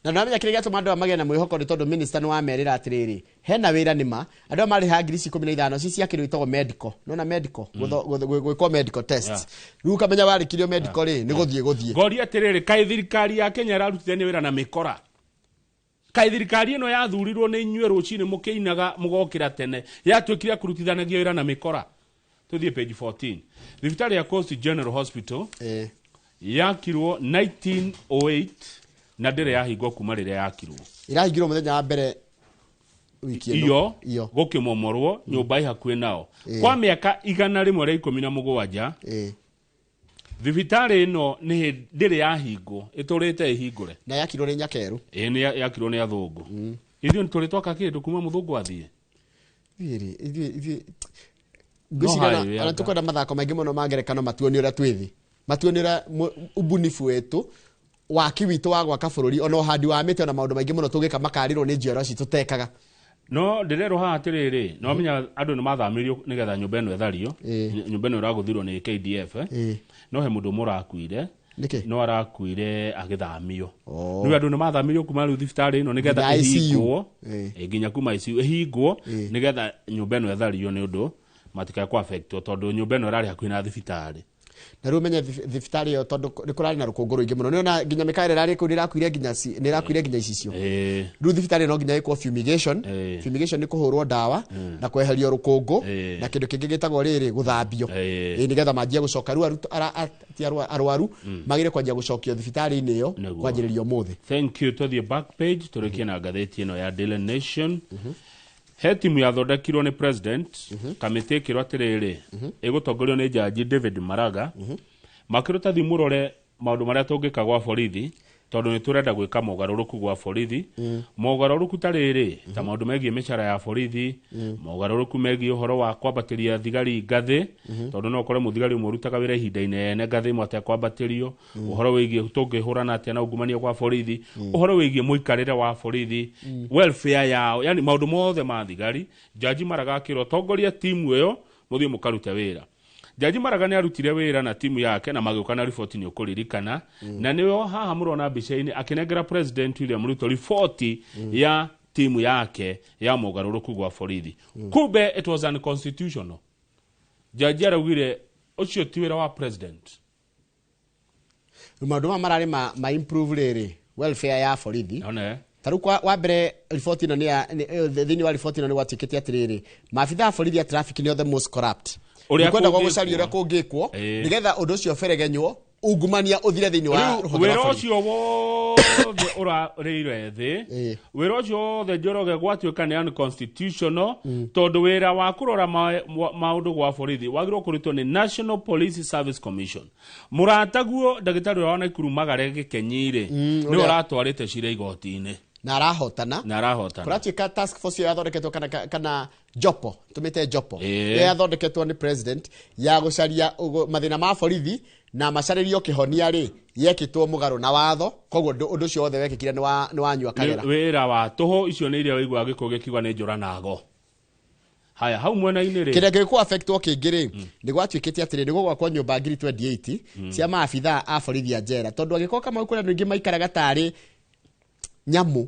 Na nĩwamenya kĩrĩa gĩatũma andũ aya magĩe na mwĩhoko nĩ tondũ minister nĩ wamerĩra atĩrĩrĩ, hena wĩra. Nĩma andũ aya marĩhaga ngiri ici 15 ci cia kĩndũ gĩtagwo medical, nona medical, gwĩkwo medical test. Rĩu ũkamenya warĩkirio medical rĩ, nĩ gũthiĩ gũthiĩ. Ngoria atĩrĩrĩ, kaĩ thirikari ya Kenya ĩrarutithania wĩra na mĩkora? Kaĩ thirikari ĩno yathurirwo nĩ inyuĩ rũcinĩ mũkĩinaga mũgokĩra tene yatuĩkire ya kũrutithanagia wĩra na mĩkora? Tũthiĩ page 14. Thibitarĩ ya Coast General Hospital yakirwo 1908 na ndĩrĩ yahingwo kuma rĩrĩa yakirwo. Ĩrahingirwo mũthenya wa mbere wiki ĩno. Iyo. Iyo. Gũkĩmomorwo nyũmba ĩ hakuhĩ nao kwa mĩaka 117. Thibitarĩ ĩno nĩ ndĩrĩ yahingwo, ĩtũrĩte ĩhingũre. Na yakirwo nĩ nyakerũ. Ĩ, nĩ yakirwo nĩ athũngũ. Ithuĩ nĩ tũrĩ twaka kĩndũ kuma mũthũngũ athiĩ? Ithuĩ rĩ, ithuĩ No ngwĩciria haĩ ona tũkwenda mathako maingĩ mũno ma ngerekano, matuonie ũrĩa twĩ thĩ, matuonie ũrĩa ubunifu witũ, waki witũ wa gwaka bũrũri, ona ũhandi wa mĩtĩ, ona maũndũ maingĩ mũno tũngĩka makarĩrwo nĩ njiarwa citũ tekaga. No ndĩrerwo haha atĩrĩrĩ, no menya andũ nĩ mathamirio nĩgetha nyũmba ĩno ĩthario. Nyũmba ĩno ĩragũthirwo nĩ KDF, eh. No he mũndũ ũmwe ũrakuire. Nĩkĩ? No arakuire agĩthamio. Oh. Rĩu andũ nĩ mathamirio kuma rĩu thibitarĩ ĩno nĩgetha Nginya ICU. ĩhingwo. Nginya kuma ICU ĩhingwo nĩgetha nyũmba ĩno ĩthario nĩ ũndũ matikae kũ affectwo, tondũ nyũmba ĩno ĩrarĩ hakuhĩ na thibitarĩ. Na rĩu ũmenye thibitarĩ ĩyo, tondũ nĩ kũrarĩ na rũkũngũ rũingĩ mũno, nĩona nginya mĩkawa ĩrĩa ĩrarĩ kũu nĩ ĩrakuire nginya icicio. Rĩu thibitarĩ no nginya ĩkwo fumigation. Fumigation nĩ kũhũrwo ndawa na kweherio rũkũngũ na kĩndũ kĩngĩ gĩtagwo rĩrĩ gũthambio. Nĩgetha manjie gũcoka rĩu ti arwaru magĩrĩire kwanjia gũcokio thibitarĩ-inĩ ĩyo kwanjĩrĩria ũmũthĩ. Thank you. Tuthiĩ back page tũrĩkie na ngathĩti ĩno ya Daily Nation. He timu yathondekirwo nĩ president, kamĩtĩ ĩkĩrwo atĩrĩrĩ, ĩgũtongorio nĩ jaji David Maraga. Makĩrwo ta thiĩ mũrore maũndũ marĩa tũngĩka gwa borithi, tondũ nĩ tũrenda gwĩka mogarũrũku gwa borithi. Mogarũrũku ta rĩrĩ, ta maũndũ megiĩ mĩcara ya borithi, mogarũrũku megiĩ ũhoro wa kwambatĩria thigari ngathĩ, tondũ no ũkore mũthigari ũmwe ũrutaga wĩra ihinda inene ngathĩ ĩmwe atekwambatĩrio, ũhoro wĩgiĩ tũngĩhũrana atĩa na ungumania gwa borithi, ũhoro wĩgiĩ mũikarĩre wa borithi, welfare yao, yani maũndũ mothe ma thigari. Jaji Maraga akĩrwo tongoria timu ĩyo, mũthiĩ mũkarute wĩra. Jaji Maraga nĩ arutire wĩra na timu yake na magĩũka na riboti, nĩ ũkũririkana. Na nĩwe haha mũrona mbica-inĩ akĩnengera President William Ruto riboti ya timu yake ya mogarũrũku gwa borithi. Kumbe it was unconstitutional. Jaji araugire ũcio ti wĩra wa president. Maũndũ maya mararĩ ma improve rĩrĩ welfare ya borithi. One. Ta rĩu wa mbere, riboti ĩno nĩ ya thĩinĩ wa riboti ĩno nĩ gwatuĩkĩte atĩrĩrĩ, maabitha a borithi a traffic nĩo the most corrupt. Ũrĩa Nĩ kwendagwo kũngĩkwo. gũcaria ũrĩa kũngĩkwo nĩgetha ũndũ ũcio ũberegenywo, ungumania ũthire thĩinĩ wa Rĩu rũhonge rwa wĩra borithi. Ũcio wothe ũrarĩire thĩ, wĩra ũcio wothe, Njoroge, gwatuĩka nĩ unconstitutional, tondũ wĩra wa kũrora maũndũ gwa borithi wagĩrĩirwo kũrutwo nĩ National Police Service Commission. Mũrataguo ndagĩtarĩ ũrĩa wa Naikuru Magare Gĩkenyi-rĩ, nĩwe ũratwarĩte cira igoti-inĩ. Na arahotana. Na arahotana. Kũratuĩka task force ĩyo yathondeketwo kana jopo, tũmĩte jopo, ĩyo yathondeketwo nĩ president ya gũcaria mathĩna ma borithi na macarĩrio kĩhonia rĩ, yekĩtwo mũgarũ na watho. Koguo ũndũ ũcio wothe wekĩkire nĩ wanyua kagera. Wĩra wa tũhũ. Icio nĩ iria waigua gĩkũ gĩkiuga nĩ njũra nago. Haya, hau mwena-inĩ rĩ, Kĩrĩa gĩkũ affectwo kĩngĩ rĩ, nĩ gwatuĩkĩte atĩrĩ, nĩ gũgwakwo nyũmba 28,000 cia maabithaa a borithi a njera, tondũ angĩkorwo Kamau kũrĩ andũ aingĩ maikaraga tarĩ nyamũ.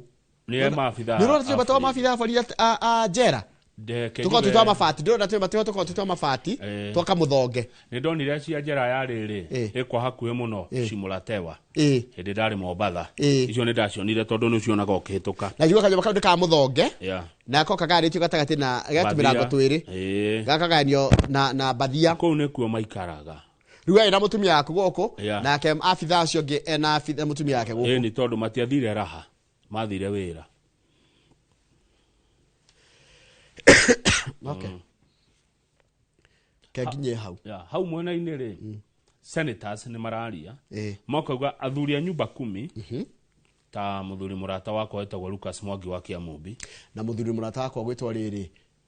Nĩ maabithaa Nĩ ũrona tũnyũmba twa a borithi. maabithaa a borithi a njera Ndeke tũkorwo twĩ njuge- twa mabati, ndĩrona tũnyũmba tũrĩa tũkorwo twĩ twa mabati, twa kamũthonge. Nĩ ndonire cia njera ya rĩrĩ ĩkwa hakuhĩ mũno, Shimulatewa, hĩndĩ ndarĩ Mombatha. Icio nĩ ndacionire tondũ nĩ cionaga ũkĩhĩtũka. Na njigua kanyũmba kau nĩ ka mũthonge nako kagayanĩtio gatagatĩ na getumĩrango twĩrĩ, gakagayanio na mbathia. Kũu nĩkuo maikaraga. Rĩu arĩ na mũtumia waku gũkũ, nake abithaa ũcio ũngĩ ena mũtumia wake gũkũ. Ĩni, tondũ matiathire raha, mathire wĩra. Okay, kenginyie hau. Yeah, hau mwena-inĩ rĩ, senators nĩ mararia, makauga athuri a nyumba kumi, ta mũthuri mũrata wakwa wĩtagwo Lucas Mwangi wa Kiamumbi, Na mũthuri mũrata wakwa gwĩtwo rĩrĩ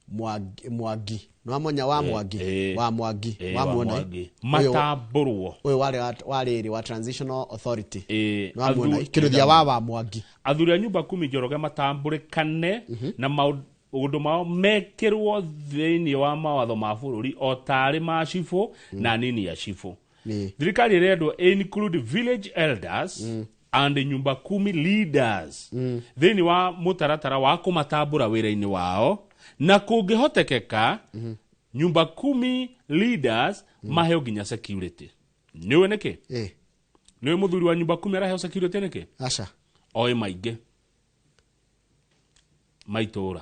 Mwangi, Mwangi nĩwamonya wa Mwangi, wa Mwangi, wa wamuona. Mwangi. Matambũrwo. Ũyũ warĩ wa rĩrĩ wa Transitional Authority. Nĩwamuona, kĩrũthia wa Mwangi. Athuri a nyumba kumi, Njoroge, matambũrĩkane na maũndũ mao mekĩrwo thĩinĩ wa mawatho ma bũrũri o tarĩ ma cibũ na nini ya cibũ. Thirikari ĩrendwo include village elders and nyumba kumi leaders thĩinĩ wa mũtaratara wa kũmatambũra wĩra-inĩ wao, na kũngĩhotekeka nyumba kumi leaders maheo nginya security. Nĩũĩ nĩkĩ? Nĩũĩ mũthuri wa nyumba kumi araheo security nĩkĩ? Aca. Oĩ maingĩ maitũra,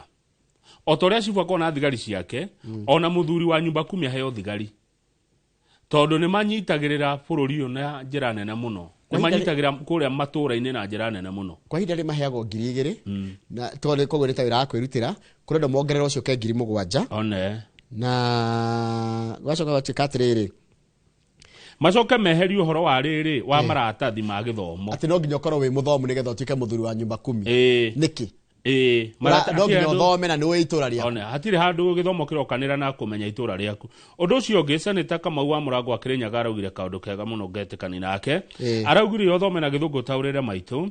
o ta ũrĩa cibũ akorwo na thigari ciake, ona mũthuri wa nyumba kumi aheo thigari, tondũ nĩ manyitagĩrĩra bũrũri ũyũ na njĩra nene mũno, nĩ manyitagĩra kũrĩa matũũra-inĩ na njĩra nene mũno. Kwa ihinda rĩ maheagwo 2,000 na tondũ koguo nĩ ta wĩra wa kwĩrutĩra, kũrendwo mongererwo ũcoke 7,000. One. Na gwacoka gwatuĩka atĩrĩrĩ, Macoke meherie ũhoro wa rĩrĩ wa maratathi ma gĩthomo. Atĩ no nginya ũkorwo wĩ mũthomu nĩgetha ũtuĩke mũthuri wa nyumba kumi? Nĩkĩ? No nginya ũthome na nĩ ũĩ itũra rĩaku? One, hatirĩ handũ gĩthomo kĩrokanĩra na kũmenya itũra rĩaku. Ũndũ ũcio ũngĩ, Senator Kamau wa Mũrango wa Kĩrĩnyaga araugire kaũndũ kega mũno ngetĩkani nake. Araugire ũthome na gĩthũngũ taũrĩre maitũ.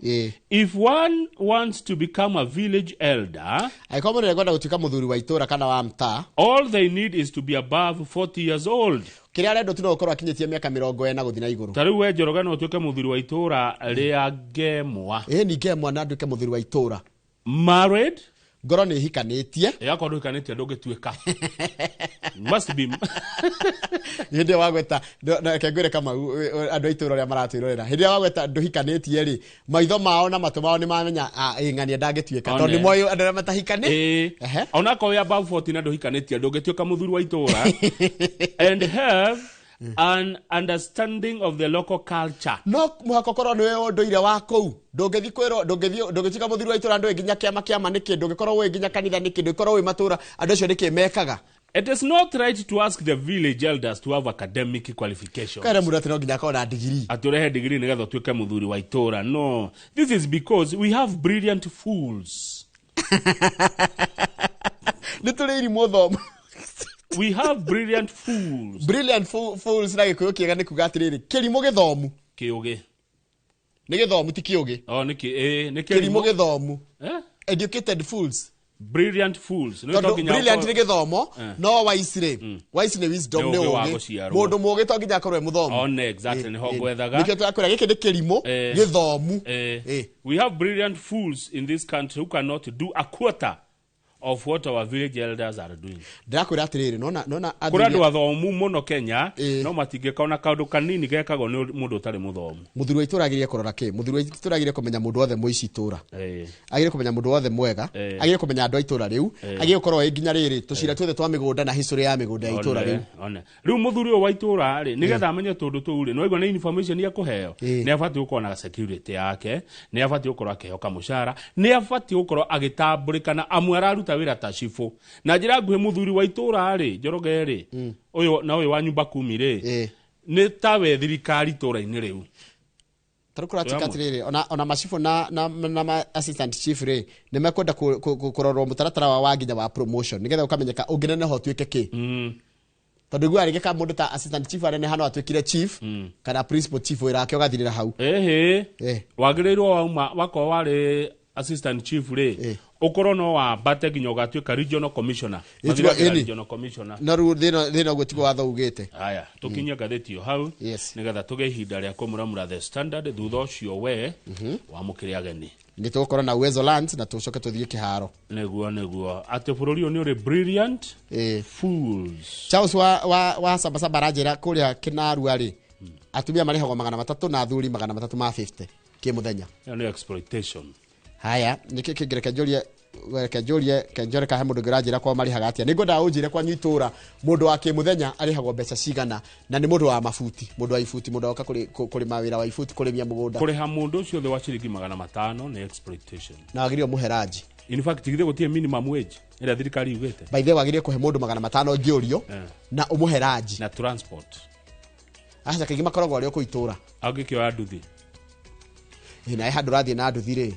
If one wants to become a village elder, Angĩkorwo mũndũ nĩekwenda gũtuĩka mũthuri wa itũra kana wa mtaa, all they need is to be above 40 years old. Kĩrĩa arendwo tu no gũkorwo akinyĩtie mĩaka 40 gũthiĩ na igũrũ. Ta rĩu we Njoroge no ũtuĩke mũthuri wa itũra rĩa Ngemwa. Ĩ, ningĩ mwana nduĩke mũthuri wa itũra. Married. Ngorwo nĩ hikanĩtie. Ĩ, akorwo ndũhikanĩtie ndũngĩtuĩka. Must be. Hĩndĩ ĩyo wagweta reke ngwĩre Kamau, andũ a itũra ũrĩa maratwĩrorera, hĩndĩ ĩrĩa wagweta ndũhikanĩtie rĩ, maitho mao na matũ mao nĩ mamenya, ah, ĩ ng'ania ndangĩtuĩka, tondũ One. nĩ moĩ andũ arĩa matahikani. Onakorwo wĩ above 40 na ndũhikanĩtie ndũngĩtuĩka mũthuri wa itũra, and have An understanding of the local culture. No mũhaka ũkorwo nĩwe ũndũire wa kũu. Ndũngĩthiĩ kwĩrwo, ndũngĩthiĩ, ndũngĩtuĩka mũthuri wa itũra ndũĩ nginya kĩama kĩama nĩkĩ, ndũngĩkorwo ũĩ nginya kanitha nĩkĩ, ndũngĩkorwo ũĩ matũra andũ acio nĩkĩ mekaga. It is not right to ask the village elders to have academic qualifications. Kaira mũndũ atĩ no nginya akorwo na degree. Atĩ ũrehe degree nĩgetha ũtuĩke mũthuri wa itũra. No, this is because we have brilliant fools. Nĩ tũrĩ irimũ thomo. We have brilliant fools. Brilliant fools na gĩkũyũ kĩega nĩ kuga atĩrĩrĩ, kĩrimũ gĩthomu. Kĩũgĩ. Nĩ gĩthomu ti kĩũgĩ. Oh, nĩ nĩ kĩrimũ gĩthomu. Eh? Educated fools. Brilliant fools. Nĩ Tondũ to nginya brilliant ũkorwo- nĩ gĩthomo, no wise rĩ, wise nĩ wisdom, Nĩ nĩ ũgĩ wa ũgĩ. gũciarwo. Mũndũ mũgĩ to nginya akorwo e mũthomu. One, exactly, nĩho ngwethaga. Nĩkĩo tũrakwĩra gĩkĩ nĩ kĩrimũ gĩthomu. We have brilliant fools in this country who cannot do a quarter of what our village elders are doing. Ndĩrakwĩra atĩrĩrĩ, nona Kũrĩ andũ athomu mũno Kenya, Eh. no matingĩka ona kaũndũ kanini gekagwo nĩ mũndũ ũtarĩ mũthomu. Mũthuri wa itũra agĩrĩire kũrora kĩ? Mũthuri wa itũra agĩrĩire kũmenya mũndũ wothe mũici itũra. Agĩrĩire kũmenya mũndũ wothe mwega, agĩrĩire kũmenya andũ a itũra rĩu, agĩrĩire gũkorwo ĩ nginya rĩrĩ tũcira tuothe twa mĩgũnda na history ya mĩgũnda ya itũra rĩu. One. Rĩu mũthuri ũyũ wa itũra rĩ, nĩgetha amenye tũndũ tũu rĩ, nĩwaigua nĩ information ekũheo, nĩ abatiĩ gũkorwo na security yake, nĩ abatiĩ gũkorwo akĩheo kamũcara, nĩ abatiĩ gũkorwo agĩtambũrĩkana amu araruta wĩra ta cibũ. Na njĩra nguhĩ mũthuri wa itũra rĩ, Njoroge rĩ, ũyũ na ũyũ wa nyumba kumi rĩ, nĩ tawe thirikari itũra-inĩ rĩu. Tarĩu kũratuĩka atĩrĩrĩ, ona macibũ na ma assistant chief rĩ, nĩ mekwenda kũrorwo mũtaratara wa nginya wa promotion nĩgetha ũkamenyeka ũngĩneneha ũtuĩke kĩ. Tondũ iguaga rĩngĩ ka mũndũ ta assistant chief aneneha no atuĩkire chief kana principal chief wĩra wake ũgathirĩra hau. Ĩhĩ. Wagĩrĩirwo wauma wakorwo warĩ assistant chief rĩ, ũkorwo no wambate nginya ũgatuĩka regional commissioner. Mathiaga regional commissioner. No rĩu thĩna ũguo tiguo watho ugĩte. Haya, tũkinyie ngathĩti ĩyo hau nĩgetha tũgĩe ihinda rĩa kũmũramũra The Standard thutha ũcio we wamũkĩre ageni. Nĩ tũgũkorwo na Uwezo Lands na tũcoke tũthiĩ kĩharo. Nĩguo atĩ bũrũri ũyũ nĩ ũrĩ brilliant fools. Charles wa Sabasaba aranjĩra kũrĩa Kĩnarua rĩ, atumia marĩhagwo 300 na athuri 350 kĩmũthenya. Ĩyo nĩ exploitation. Haya, nĩkĩ kĩngĩ reke njũrie kenjore kahe mũndũ ũngĩ ũranjĩra kwa marĩhaga atĩa. Nĩngwendaga ũnjĩre kwanyu itũra mũndũ wa kĩmũthenya arĩhagwo mbeca cigana, na nĩ mũndũ wa mabuti, mũndũ wa ibuti, mũndũ oka kũrĩma wĩra wa ibuti, kũrĩmia mũgũnda. Kũrĩha mũndũ ũcio thĩ wa ciringi 500 nĩ exploitation. Na wagĩrĩirwo mũhe ranji. In fact, githĩ gũtirĩ minimum wage ĩrĩa thirikari yugĩte. By the way, wagĩrĩirwo kũhe mũndũ 500 ngĩũrio na ũmũhe ranji. Na transport. Aca kaingĩ makoragwo arĩ o kũu itũra. Angĩkĩoya nduthi. Ĩ, na handũ ũrathiĩ na nduthi rĩ.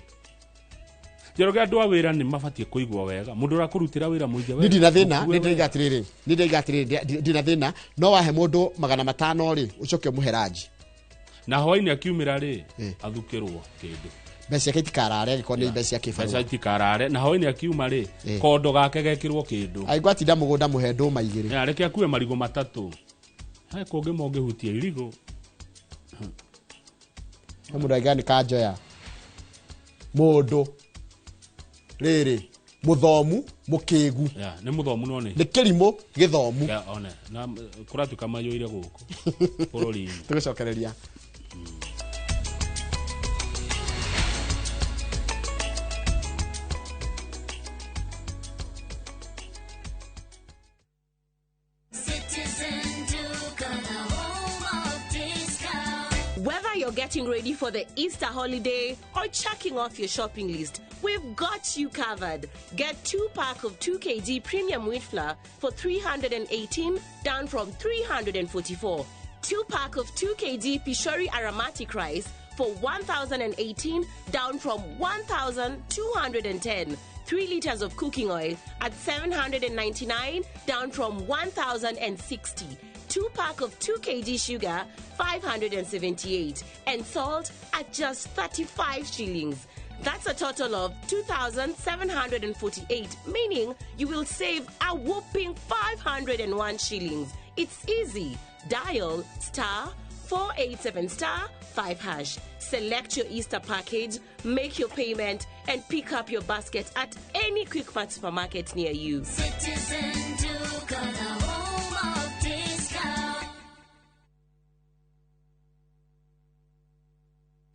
Njoroge andũ a wĩra nĩ mabatiĩ kũigwo wega. Mũndũ ũrakũrutĩra wĩra mũige wega. Niĩ ndina thĩna, niĩ ndĩraiga atĩrĩrĩ, niĩ ndĩraiga atĩrĩrĩ, ndina thĩna, no wahe mũndũ 500 rĩ, ũcoke ũmũhe ranji. Na hwaĩ-inĩ akiumĩra rĩ, athukĩrwo kĩndũ. Mbeca ciake itikarare angĩkorwo nĩ mbeca cia kĩbarũa. Mbeca itikarare, na hwaĩ-inĩ akiuma rĩ, kondo gake gekĩrwo kĩndũ. Angĩkorwo atinda mũgũnda mũhe ndũma 2. Reke akue marigũ 3. He kũngĩ mongĩhutia irigũ. He mũndũ aigaga nĩ kanjoya. Mũndũ rĩrĩ mũthomu mũkĩgu. Nĩ mũthomu no nĩ. Nĩ kĩrimũ gĩthomu. One, na kũratuĩka mayũire gũkũ bũrũri-inĩ. Tũgũcokereria. Whether you're getting ready for the Easter holiday or checking off your shopping list, we've got you covered. Get 2 pack of 2 kg premium wheat flour for 318, down from 344. 2 pack of 2 kg Pishori aromatic rice for 1,018, down from 1,210. 3 liters of cooking oil at 799, down from 1,060. 2 pack of 2 kg sugar, 578, and salt at just 35 shillings. That's a total of 2,748, meaning you will save a whopping 501 shillings. It's easy. Dial *487*5#. Select your Easter package, make your payment, and pick up your basket at any Quickmart supermarket near you. Citizen Duka, the home of discount.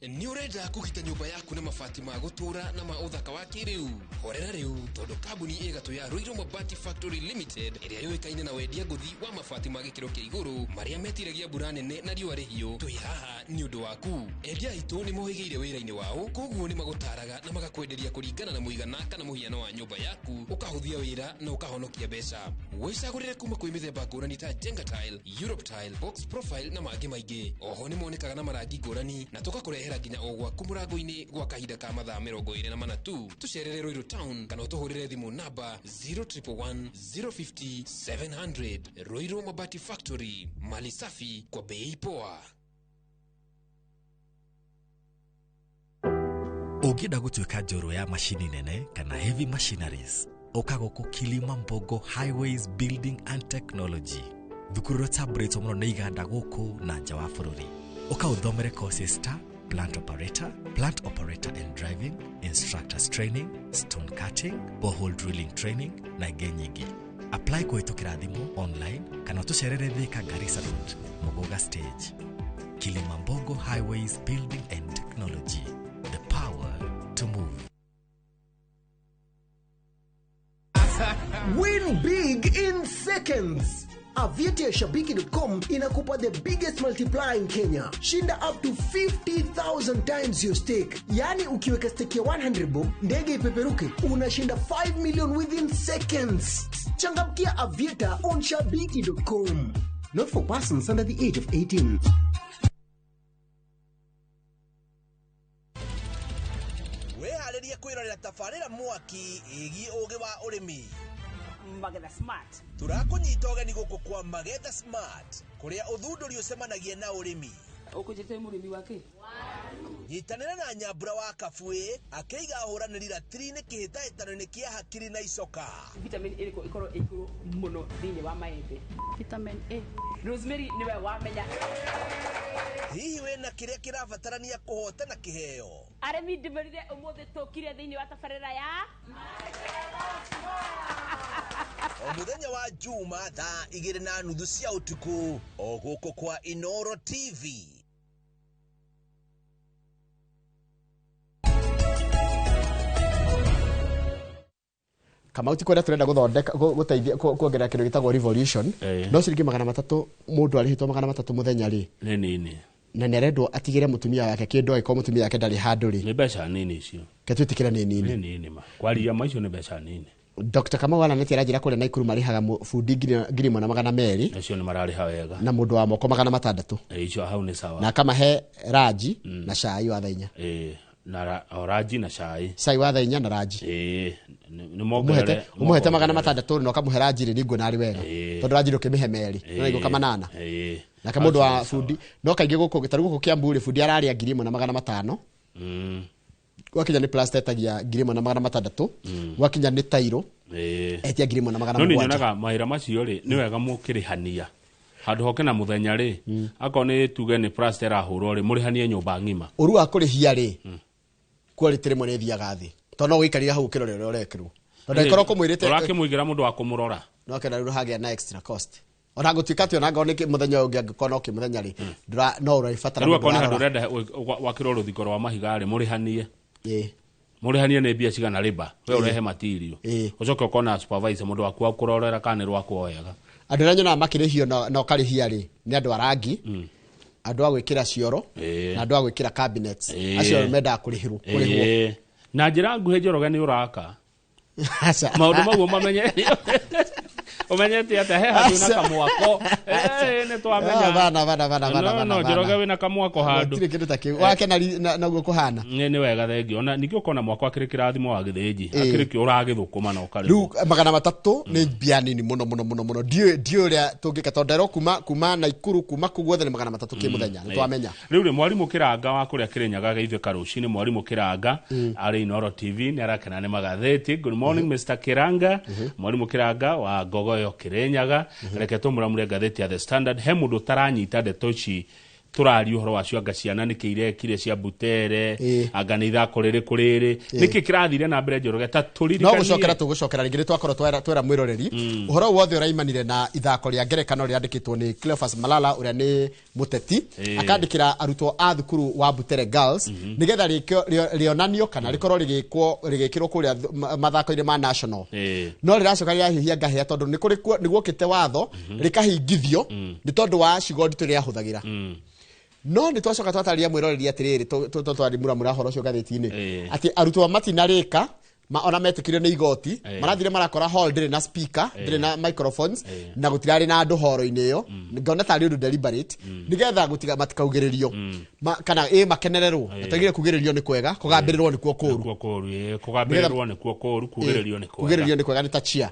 Nĩ ũrenda kũgita nyũmba yaku na mabati ma gũtũũra na ma ũthaka wa kĩrĩu? Horera rĩu, tondũ kambuni ĩgatũ ya Ruiru Mabati Factory Limited ĩrĩa yũĩkaine na wendia ngũthi wa mabati ma gĩkĩro kĩa igũrũ marĩa metiragia mbura nene na riũa rĩhiũ, twĩ haha nĩ ũndũ waku. Endia aitũ nĩ mohĩgĩire wĩra-inĩ wao, koguo nĩ magũtaraga na magakwenderia kũringana na mũigana kana mũhiano wa nyũmba yaku, ũkahũthia wĩra na ũkahonokia mbeca. Wĩcagũrĩre kuma kwĩ mĩthemba ngũrani ta Jenga Tile, Europe Tile, Box Profile na mangĩ maingĩ. Oho nĩ monekaga na marangi ngũrani na tũgakũrehera nginya o gwaku mũrango-inĩ gwa kahinda ka mathaa 24 tu. Tũcerere Ruiru Town kana ũtũhũrĩre thimũ namba 0111 050 700. Ruiru Mabati Factory, mali safi kwa bei poa. Ũngĩenda gũtuĩka njorua ya macini nene kana heavy machineries, ũka gũkũ Kilimambogo Highways Building and Technology, thukuru ũrĩa ũtambũrĩtwo mũno nĩ iganda gũkũ na nja wa bũrũri. Ũka ũthomere courses ta plant operator, plant operator and driving, instructors training, stone cutting, borehole drilling training na ingĩ nyingĩ. Apply kũhĩtũkĩra thimũ, online kana ũtũcerere Thika Garissa Road, Muguga Stage. Kilimambogo Highways Building and Technology, the power to move. Win big in seconds. Aviator Shabiki.com inakupa the biggest multiplier in Kenya. Shinda up to 50,000 times your stake. Yani ukiweka stake ya 100 bob, ndege ipeperuke, unashinda 5 million within seconds. Changamkia Aviator on Shabiki.com. Not for persons under the age of 18. Wĩharĩrie kwĩrorera tabarĩra mwaki ĩgiĩ ũgĩ wa ũrĩmi. Magetha Smart. Tũrakũnyita ũgeni gũkũ kwa Magetha Smart, kũrĩa ũthundũri ũcemanagia na ũrĩmi. Ũkũnjĩte mũrĩmi wake? Nyitanĩra na Nyambura wa Kabuĩ akĩiga ahũranĩri ratiri-inĩ kĩhĩtahĩtano-inĩ kĩa hakiri na icoka. Vitamin ĩrĩkũ ĩkorwo ĩ igũrũ mũno thĩinĩ wa maembe? Vitamin A. Rosemary nĩwe wamenya. Hihi wĩna kĩrĩa kĩrabatarania kũhotana kĩheo? Arĩmi ndĩmerire ũmũthĩ tũkire thĩinĩ wa tabarĩra ya O mũthenya wa Juma thaa 2:30 cia ũtukũ o gũkũ kwa Inoro TV. Kamau ti kwenda turenda guthondeka guteithia kuongerera kindu gitagwo revolution, no ciringi 300 mundu arihitwo 300 muthenya ri nĩ nini, na nĩarendwo atigĩre mũtumia wake kĩndũ angĩkorwo mũtumia wake ndarĩ handũ rĩ. Nĩ mbeca nini icio. Ke twĩtĩkĩre nĩ nini. Nĩ nini ma kwaria ma icio nĩ mbeca nini. Dr. Kamau aranĩtie aranjĩra kũrĩa Naikuru marĩhaga bundi 1,200. Acio nĩ mararĩha wega. Na mũndũ wa moko 600. Icio hau nĩ sawa. Na akamahe ranji na cai wa thaa inya. Na ranji na cai. Cai wa thaa inya na ranji. Nĩ mongerere. Ũmũhete 600 na ũkamũhe ranji rĩ, nĩnguona arĩ wega. Tondũ ranji ndũkĩmĩhe merĩ, no nĩguo kamanana. Nake mũndũ wa bundi no kaingĩ gũkũ ta rĩu gũkũ Kiambu rĩ, bundi ararĩa 1,500. Gwakinya nĩ plaster etagia 1,600. Gwakinya nĩ tairo etia 1,700. No nĩ nyonaga mawĩra macio rĩ, nĩ wega mũkĩrĩhania handũ hoke na mũthenya rĩ, akorwo nĩ tuge nĩ plaster ĩrahũrwo rĩ, mũrĩhanie nyũmba ng'ima. Ũru wa kũrĩhia rĩ, quality rĩmwe nĩ ĩthiaga thĩ, tondũ no ũgĩikarire hau ũkĩrore ũrĩa ũrekĩrwo, tondũ angĩkorwo kũmwĩrĩte ũrakĩmũigĩra mũndũ wa kũmũrora, no kenda rĩu hagĩa na extra cost. Ona gũtuĩka atĩ ona ngorwo nĩ mũthenya ũyũ ũngĩ angĩkorwo no kĩmũthenya rĩ, no ũrabatara rĩu akorwo nĩ handũ ũrenda wakĩrwo rũthingo rwa mahiga rĩ, mũrĩhanie. Mũrĩhanie nĩ mbia cigana rĩba, we ũrehe material. Ũcoke ũkorwo na supervisor mũndũ waku wa kũrorera kana nĩ rwakwo wega. Andũ arĩa nyonaga makĩrĩhio na ũkarĩhia rĩ, nĩ andũ a rangi, andũ a gwĩkĩra cioro, na andũ a gwĩkĩra cabinets. Acio mendaga kũrĩhwo. Na njĩra nguhĩ Njoroge nĩ ũraka. Maũndũ maguo mamenye. Ũmenyete atĩa he handũ na kamwako. Nĩ twamenya. Bana bana bana bana. No Njoroge wĩna kamwako handũ. Gũtirĩ kĩndũ ta kĩu. Wakena naguo kũhana. Nĩ wega thengio. Ona ningĩ ũkona mwako akĩrĩ kĩrathimo wa gĩthĩnji. Akĩrĩ kĩo ũragĩthũkũma na ũkarĩhwo. Rĩu 300 nĩ mbia nini mũno mũno mũno mũno. Ndiũĩ ũrĩa tũngĩka tondũ nderwo kuma Naikuru kuma kũu guothe nĩ 300 kĩmũthenya. Nĩ twamenya. Rĩu rĩ mwarimũ Kĩranga wa kũrĩa Kĩrĩnyaga geithĩka rũcinĩ. Mwarimũ Kĩranga arĩ Inoro TV nĩ arakena nĩ magathĩti. Good morning Mr. Kĩranga. Mwarimũ Kĩranga wa Ngogoyo Kĩrĩnyaga. Reke tũmũramure ngathĩti ya The Standard. He mũndũ ũtaranyita ndeto ici Tũraria ũhoro wacio, anga ciana nĩkĩ irekire cia Butere, anga nĩ ithako rĩrĩkũ rĩrĩ, nĩkĩ kĩrathire na mbere, Njoroge, ta No tũririkanie. Gũcokera tũgũcokera rĩngĩ nĩ twakorwo twera mwĩroreri ũhoro wothe ũraimanire na ithako rĩa ngerekano rĩandĩkĩtwo nĩ Cleophas Malala, ũrĩa nĩ mũteti, akandĩkĩra arutwo a thukuru wa Butere Girls nĩgetha rĩonanio kana rĩkorwo rĩgĩkĩrwo kũrĩa mathako-inĩ ma national. No rĩracoka rĩrahiũhia ngahĩa tondũ nĩ kũrĩ nĩ guokĩte watho rĩkahingithio nĩ tondũ wa ciugo nditũ rĩahũthagĩra. No nĩ twacoka twatarĩria mwĩroreri atĩrĩrĩ, twarimũramũra ũhoro ũcio ngathĩti-inĩ atĩ arutwo matinarĩka ma ona metĩkirio nĩ igoti, marathire marakora hall ndĩrĩ na speaker, ndĩrĩ na microphones, na gũtirarĩ na andũ horo-inĩ ĩyo. Ngona tarĩ ũndũ deliberate nĩgetha gũtiga matikaugĩrĩrio kana ĩ makenererwo. Na twaigire kugĩrĩrio nĩ kwega, kũgambĩrĩrwo nĩkuo kũũru. Nĩkuo kũũru, ĩĩ, kũgambĩrĩrwo nĩkuo kũũru, kugĩrĩrio nĩ kwega. Kugĩrĩrio nĩ kwega, nĩ ta chia.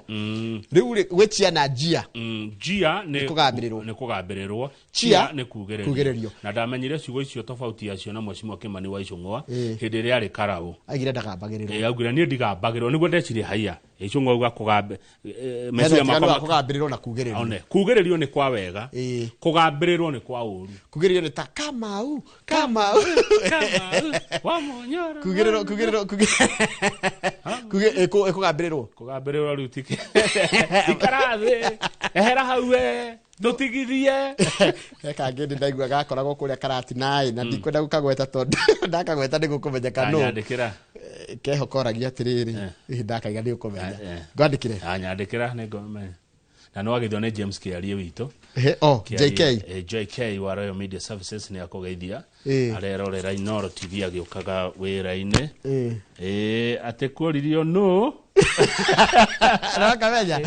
Rĩu rĩ, gwĩ chia na njia. Njia nĩ kũgambĩrĩrwo. Nĩ kũgambĩrĩrwo. Chia, chia nĩ kugĩrĩrio. Kugĩrĩrio. Na ndamenyire ciugo icio, tofauti yacio na Mheshimiwa Kimani wa Ichung'wa hĩndĩ ĩrĩa arĩ karaũ. Aigire ndagambagĩrĩrwo. Augire niĩ ndigambagĩrwo, nĩguo ndecirie haiya Ichung'wa auga kũgambe Hena meciria ũtiganu wa makwa kũgambĩrĩrwo na kugĩrĩrio. One, kugĩrĩrio nĩ kwa wega, kũgambĩrĩrwo nĩ kwa ũru. Kugĩrĩrio nĩ ta Kamau, Kamau. Wa Munyoro. Kugĩrĩrwo kũgambĩrĩrwo. Kũgambĩrĩrwo rĩu tiki ikara thĩ, ehera hau, we tũtigithie. He kangĩ ndĩ ndaigua gakoragwo kũrĩa Karatina-ĩ, na ndikwenda gũkagweta tondũ ndakagweta nĩ gũkũmenyeka nũ. Anyandĩkĩra. Keho koragia atĩrĩrĩ, hihi ndakaiga nĩ ũkũmenya? Ngwandĩkĩre. Anyandĩkĩra, nĩ ngũmenya. Na nĩ wagithio nĩ James Kĩarie witũ. O Kĩarie, JK. JK wa Royal Media Services nĩ akũgeithia. Arerorera Inoro TV agĩũkaga wĩra-inĩ. Atĩ kuoririo nũ. Nakamenya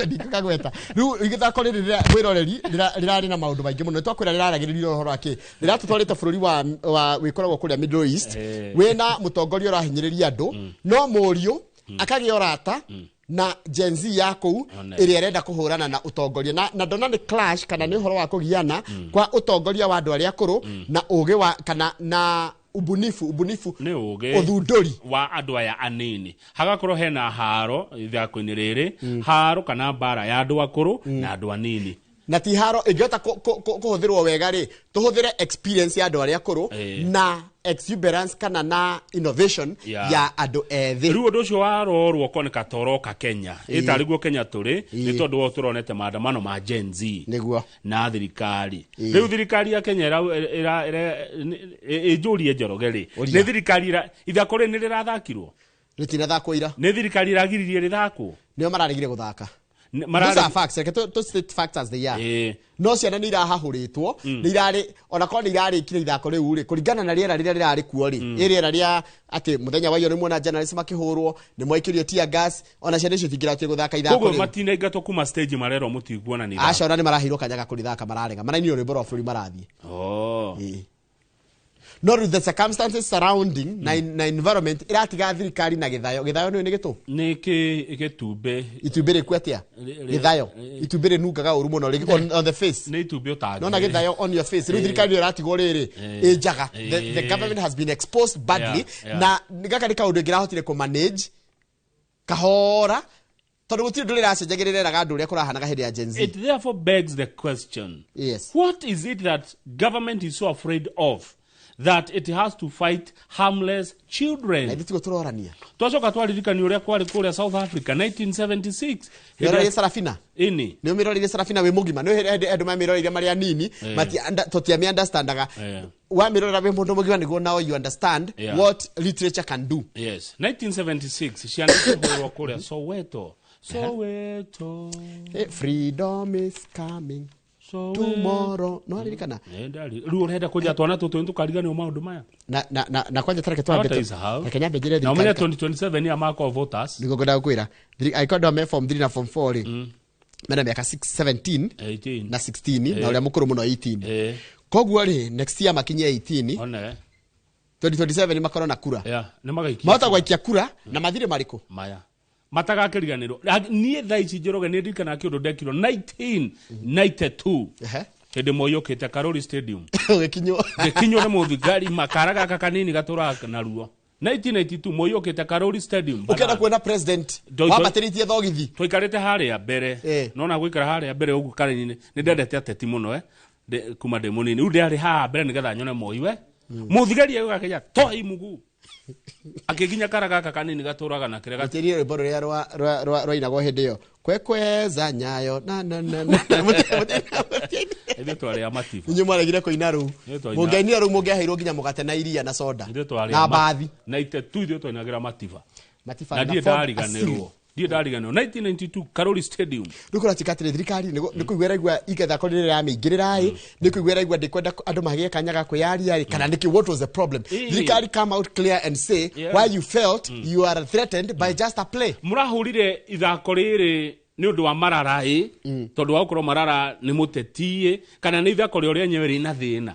ndikũkagweta. Rĩu ithako rĩrĩ mwĩroreri rĩrarĩ na maũndũ maingĩ mũno. Nĩtwakwĩra rĩraragĩrĩria ũhoro wa kĩ rĩratũtwarĩte bũrũri wa wĩkoragwo kũrĩa Middle East, wĩna mũtongoria ũrahinyĩrĩria andũ, no mũriũ akagĩa ũrata na Gen Z ya kũu One. ĩrĩa ĩrenda kũhũrana na ũtongoria, na ndona nĩ clash kana nĩ ũhoro wa kũgiana kwa ũtongoria wa andũ arĩa akũrũ na ũgĩ wa kana na ubunifu, Nĩ ũgĩ ũthundũri wa andũ aya anini. Hagakorwo hena haro ithako-inĩ rĩrĩ, haro kana mbara ya andũ akũrũ na andũ anini. Na ti haro ĩngĩhota kũhũthĩrwo wega rĩ, tũhũthĩre experience ya andũ arĩa akũrũ na exuberance kana na innovation ya andũ ethĩ. Rĩu ũndũ ũcio warorwo ũkoneka toroka Kenya, ĩtarĩ guo Kenya tũrĩ, nĩ tondũ wa tũronete maandamano ma Gen Z nĩguo na thirikari. Rĩu thirikari ya Kenya ĩnjũrie, Njoroge rĩ, Ũria. nĩ thirikari ithako rĩ nĩ rĩrathakirwo? Rĩtinathakwo ira. Nĩ thirikari ĩragiririe rĩthakwo? Nĩo mararegire gũthaka. Marare- Those are facts. Reke tu state facts as they are. No ciana nĩ irahahũrĩtwo, nĩ irarĩ ona korwo nĩ irarĩkire ithako rĩu rĩ, kũringana na rĩera rĩrĩa rĩrarĩ kuo rĩ, ĩ rĩera rĩa atĩ mũthenya wa iyo nĩ muona journalists makĩhũrwo, nĩ mwaikĩrio tear gas, ona ciana icio itingĩrahotire gũthaka ithako Koguo rĩu. matinaingatwo kuma stage, marerwo mũtiguona nĩ ithako. Aca, ona nĩ maraheirwo kanya ga kũrĩthaka, mararega, marainire rwĩmbo rwa bũrũri marathiĩ. No rĩu the circumstances surrounding na environment ĩratiga thirikari na gĩthayo. Gĩthayo nĩ gĩtũ. Nĩ kĩ gĩtumbĩ? Itumbĩ rĩku atĩa? Gĩthayo, itumbĩ rĩnungaga ũru mũno on the face. Nĩ itumbĩ ũtangĩ. Nona gĩthayo on your face. Rĩu thirikari nĩyo ĩratigwo rĩrĩ ĩ njaga. The government has been exposed badly. Na gaka nĩ kaũndũ ĩngĩrahotire kũmanage kahora, tondũ gũtirĩ ũndũ rĩracenjagia, rĩreraga andũ ũrĩa kũrahanaga hĩndĩ ya Gen Z. It therefore begs the question. Yes. What is it that government is so afraid of that it has to fight harmless children? Na ithuĩ tiguo tũrorania. Twacoka twaririkania ũrĩa kwarĩ kũrĩa South Africa 1976. Wĩroreire Sarafina? Ĩni. Nĩ ũmĩroreire Sarafina wĩ mũgima? Nĩ hĩndĩ andũ mamĩroreire marĩ anini, tũtiamĩ understandaga. Wamĩrorera wĩ mũndũ mũgima nĩguo now you understand what literature can do. Yes. 1976 ciana ikĩhũrwo kũrĩa Soweto. Soweto. Freedom is coming Soweto. tomorrow. No aririkana? Rĩu ũrenda kũnja twana tũtũ nĩ tũkariganĩrwo maũndũ maya. Na kwanja tareke twambe Hawataisahau. reke nyambe njĩre Na ũmenye thirikari 2027 nĩ amakoo voters. Nĩguo ngwendaga gũkwĩra. Angĩkorwo andũ aya me form 3 na form 4 rĩ, mena mĩaka 6, 17 18 na 16, na ũrĩa mũkũrũ mũno 18. Koguo rĩ, next year makinyie 18, One. 2027 makorwo na kura. Yeah, nĩ magaikia. Mahota gwaikia kura na mathirĩ marĩkũ? Maya matagakĩriganĩrwo. Niĩ thaa ici, Njoroge, nĩ ndirikanaga kĩũndũ ndekirwo 1992 hĩndĩ Moi ũkĩte Karori Stadium. Ũgĩkinywo. Ngĩkinywo nĩ mũthigari makara gaka kanini gatũraga naruo. 1992 Moi ũkĩte Karori Stadium. Ũkĩenda kuona president wambatĩrĩtie thogithi. Twaikarĩte harĩa mbere. Nona gũikara harĩa mbere ũguo karĩni, nĩ ndendete ateti mũno. Kuma ndĩ mũnini rĩu ndĩarĩ haha mbere nĩgetha nyone Moi we mũthigari agĩũka akĩnja toi mugu akĩnginya kara gaka kanini gatũraga na kĩrĩa Gũtĩria rwĩmbo rũrĩa rwainagwo hĩndĩ ĩyo, kwekweza nyayo na na na na. Ithuĩ twarĩ a matiba. Inyuĩ mwaregire kũina rũu. Ithuĩ twaina- Mũngĩainire rũu mũngĩaheirwo nginya mũgate na iria na soda Ithuĩ twarĩ na a mbathi. Na ite tu ithuĩ twainagĩra matiba. Matiba na na ndirĩ Ford ndariganĩrwo Asili. Ndirĩ ndariganĩrwo 1992 Karori Stadium. Rĩu kũratuĩka atĩrĩ, thirikari nĩ kũigua ĩraigua ithako rĩrĩ rĩramĩingĩrĩra ĩ, nĩ kũigua ĩraigua ndĩkwenda andũ magĩe kanya ga kwĩyaria ĩ, kana nĩkĩ? What was the problem? Thirikari, come out clear and say why you felt you are threatened by just a play. Mũrahũrire ithako rĩrĩ nĩ ũndũ wa Marara ĩ, tondũ wa gũkorwo Marara nĩ mũteti ĩ, kana nĩ ithako rĩo rĩenyewe rĩna thĩna?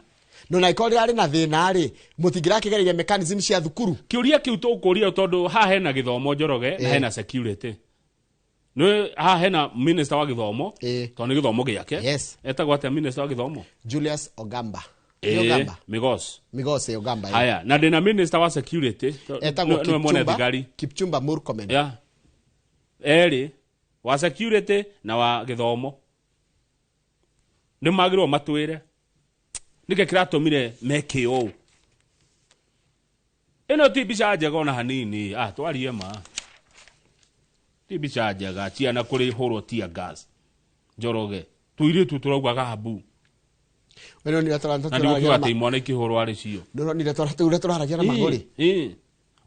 No na ikorwo rĩrarĩ na thĩna rĩ, mũtingĩrakĩgereria mechanism cia thukuru? Kĩũria kĩu tũkũria tondũ haha hena gĩthomo, Njoroge, na hena security. Nĩ haha hena minister wa gĩthomo, tondũ nĩ gĩthomo gĩake. Etagwo atĩa minister wa gĩthomo? Julius Ogamba. Nĩ Ogamba? Migos. Migos Ogamba, ĩ. Haya, na ndĩna minister wa security. Etagwo Nĩwe mwene Kipchumba, thigari. Kipchumba Murkomen. Yeah. Erĩ, wa security na wa gĩthomo, nĩ magĩrĩirwo matwĩre nĩkĩ kĩratũmire meke ũũ. Ĩno ti mbica njega ona hanini. Ah, twarie ma, ti mbica njega ciana kũrĩ hũrwo tear gas, Njoroge, tũirĩtu tũrauga gambu. We nĩonire Na ndigũkiuga atĩ imwana ikĩhũrwo arĩ cio. Nĩũronire ũrĩa tũraragia na magũrĩ? Ĩ,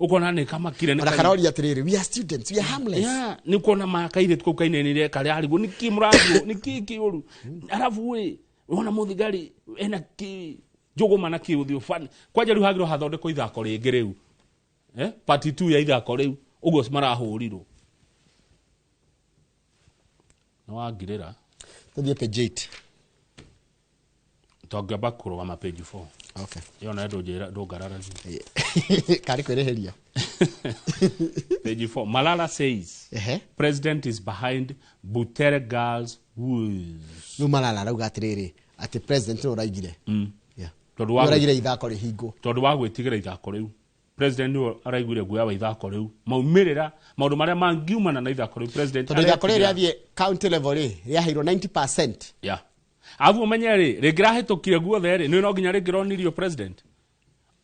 ũkona nĩ kamakire nĩ Ona karoria atĩrĩrĩ, "We are students, we are harmless." Yeah, nĩ kuona ma kairĩtu kau kainenire karĩa arigwo nĩkĩ mũrathiĩ, nĩkĩ kĩũru, arabu ĩ wona mũthigari ena kĩ njũgũma na kĩ ũthiũ bani kwanja. Rĩu hagĩrwo hathondekwo ithako rĩngĩ rĩu, part 2 ya ithako rĩu ũguo marahũrirwo nĩ wangirĩra. Tũthiĩ page 8. Tongĩamba kũrũgama page 4. Okay. Ĩyo nayo ndũnjĩra ndũngararagia. Karĩ kwĩrĩhĩria. Page 4. Malala says president is behind Butere girls woes. Rĩu Malala arauga atĩrĩrĩ, atĩ president nĩ ũraigire. Yeah. Tondũ wa Nĩ ũraigire ithako rĩhingwo. Tondũ wa gwĩtigĩra ithako rĩu, president nĩwe araiguire guoya wa ithako rĩu, maumĩrĩra maũndũ marĩa mangiumana na ithako rĩu, president Tondũ ithako rĩrĩ aretigĩra. rĩathiĩ county level rĩ, rĩaheirwo 90%. Yeah. Arabu ũmenye rĩ, rĩngĩrahĩtũkire guothe rĩ, nĩ no nginya rĩngĩronirio president.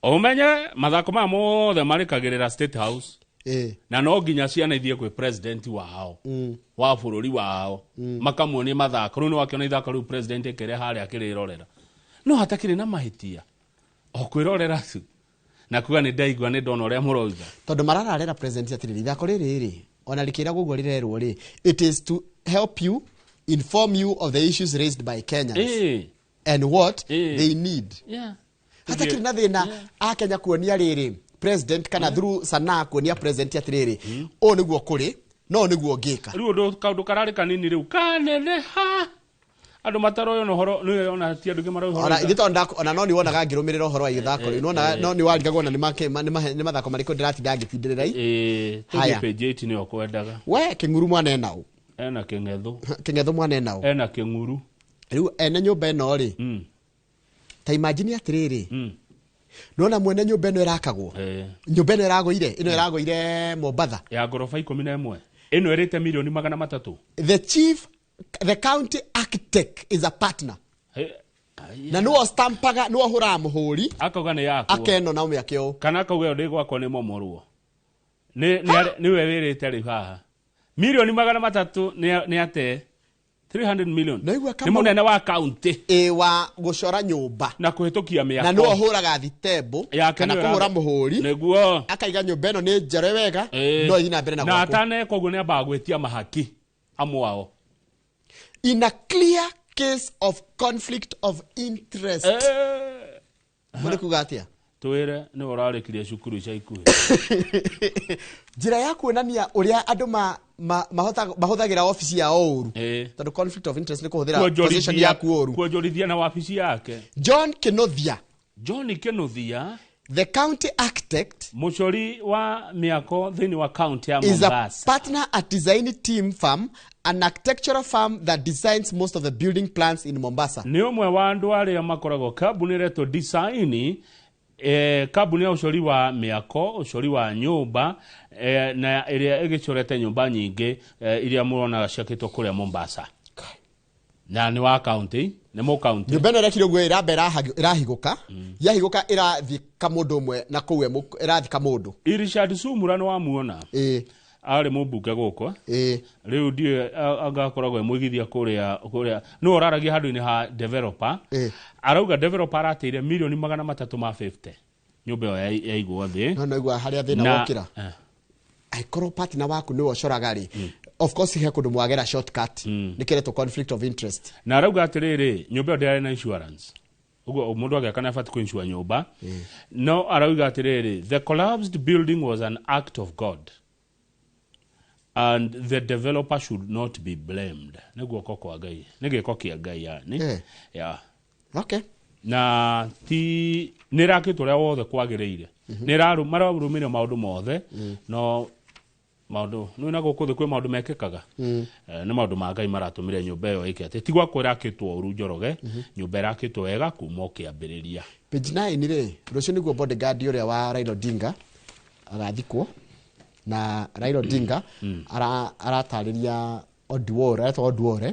Ũmenye mathako maya mothe marĩkagĩrĩra State House, na no nginya ciana ithiĩ kwĩ president wao wa bũrũri wao, makamuonie mathako. Rĩu nĩ wakĩona ithako rĩu president ĩkĩrĩ harĩa akĩrĩrorera, no hatakĩrĩ na mahĩtia, o kwĩrorera tu na kuga nĩ ndaigua, nĩ ndona ũrĩa mũroiga. Tondũ marararera president atĩrĩrĩ, ithako rĩrĩ rĩ, ona rĩkĩragwo ũguo rĩrerwo rĩ, it is to help you, inform you of the issues raised by Kenyans and what they need. Hatakĩrĩ na thĩna akenya kuonia rĩrĩ president, kana through sanaa kuonia president atĩrĩrĩ, ũũ nĩguo kũrĩ no nĩguo ngĩka. Rĩu ũndũ kaũndũ kararĩ kanini rĩu kaneneha, andũ mataroywo na ũhoro nĩwe, ona ti andũ aingĩ maroĩ ũhoro. Ona ithuĩ tondũ ona no nĩ wonaga ngĩrũmĩrĩra ũhoro wa ithako rĩu. Nĩwonaga, no nĩ warigagwo na nĩ mathako marĩkũ ndĩratinda ngĩtindĩrĩra i. Tũthiĩ Haya. page 8 nĩyo kwendaga. We Kĩng'uru mwana enaũ? Ena kĩng'ethũ. Kĩng'ethũ mwana enaũ? Ena kĩng'uru. Rĩu ene nyũmba ĩno rĩ, ta imagine atĩrĩrĩ, nona mwene nyũmba ĩno ĩrakagwo, nyũmba ĩno ĩragũire, ĩno ĩragũire Mombatha, ya ngoroba 11 ĩno ĩrĩte mirioni 300. The chief, the county architect is a partner, na nĩwe stampaga, nĩwe ũhũraga mũhũri. Akauga nĩ yakwo. Akeno na mĩake ũũ. Kana akauga ĩyo ndĩgwakwo nĩ momorwo. Nĩwe wĩrĩte rĩu haha mirioni 300 nĩ ate 300 million Naigua nĩ kama mũnene wa kaunti. Ĩ wa gũcora nyũmba na kũhĩtũkia mĩako. Na nĩwe ũhũraga thitembũ Yake kana nĩwe kũhũra mũhũri. Nĩguo. Akaiga nyũmba ĩno nĩ njore wega, no ĩthiĩ na mbere na na gwakwo. ataneka ũguo nĩ ambaga gwĩtia mahaki amwe ao. In a clear case of conflict of interest. Mũrĩ kuga atĩa? Twĩre nĩwe ũrarĩkirie cukuru ica ikuhĩ. Njĩra ya kuonania ũrĩa andũ mahũthagĩra obici yao ũru, tondũ conflict of interest nĩ kũhũthĩra position yaku ũru. Kuonjorithia na wabici yake. John Kinothia. John Kinothia, the county architect, mũcori wa mĩako thĩinĩ wa kaunti ya is a Mombasa, partner at design team firm, an architectural firm that designs most of the building plans in Mombasa. Nĩ ũmwe wa andũ arĩa makoragwo kambuni ĩretwo design, kambuni ya ũcori wa mĩako, ũcori wa nyũmba, na ĩrĩa ĩgĩcorete nyũmba nyingĩ, iria mũronaga ciakĩtwo kũrĩa Mombasa. Na nĩ wa county, nĩ mũ county. Nyũmba ĩno ĩrekire ũguo ĩramba ĩrahigũka, yahigũka ĩrathika mũndũ ũmwe na kũu ĩrathika mũndũ. Irishad Sumura nĩ wamuona? Ĩĩ. Arĩ mũmbunge gũkũ. Ĩĩ. Rĩu ndiũĩ anga akoragwo e mũigithia kũrĩa kũrĩa nĩwe ũraragia handũ-inĩ ha developer. Arauga developer arateire mirioni 350 nyũmba ĩyo yaigwo thĩ. No naigua harĩa thĩna wokĩra, angĩkorwo partner waku nĩwe ũcoraga rĩ, of course he kũndũ mwagera shortcut, nĩ kĩretwo conflict of interest. Na arauga atĩrĩrĩ, nyũmba ĩyo ndĩrarĩ na insurance, ũguo mũndũ agĩaka nĩ abatiĩ kũinsure nyũmba. No arauga atĩrĩrĩ, the collapsed building was an act of God and the developer should not be blamed. Nĩ guoko kwa Ngai, nĩ gĩko kĩa Ngai yani. Yeah. Na ti nĩ ĩrakĩtwo ũrĩa wothe kwagĩrĩire, nĩ mararũmĩrĩra maũndũ mothe, no maũndũ nĩ na gũkũ thĩ kwĩ maũndũ mekĩkaga. Nĩ maũndũ ma Ngai maratũmire nyũmba ĩyo ĩke atĩ ti gwakwo ĩrakĩtwo ũru, Njoroge. Nyũmba ĩrakĩtwo wega kuma o kĩambĩrĩria. Page 9 rĩ, rũciũ nĩguo bodyguard ũrĩa wa Raila Odinga agathikwo, na Raila Odinga aratarĩria Oduor, aretwo Oduor,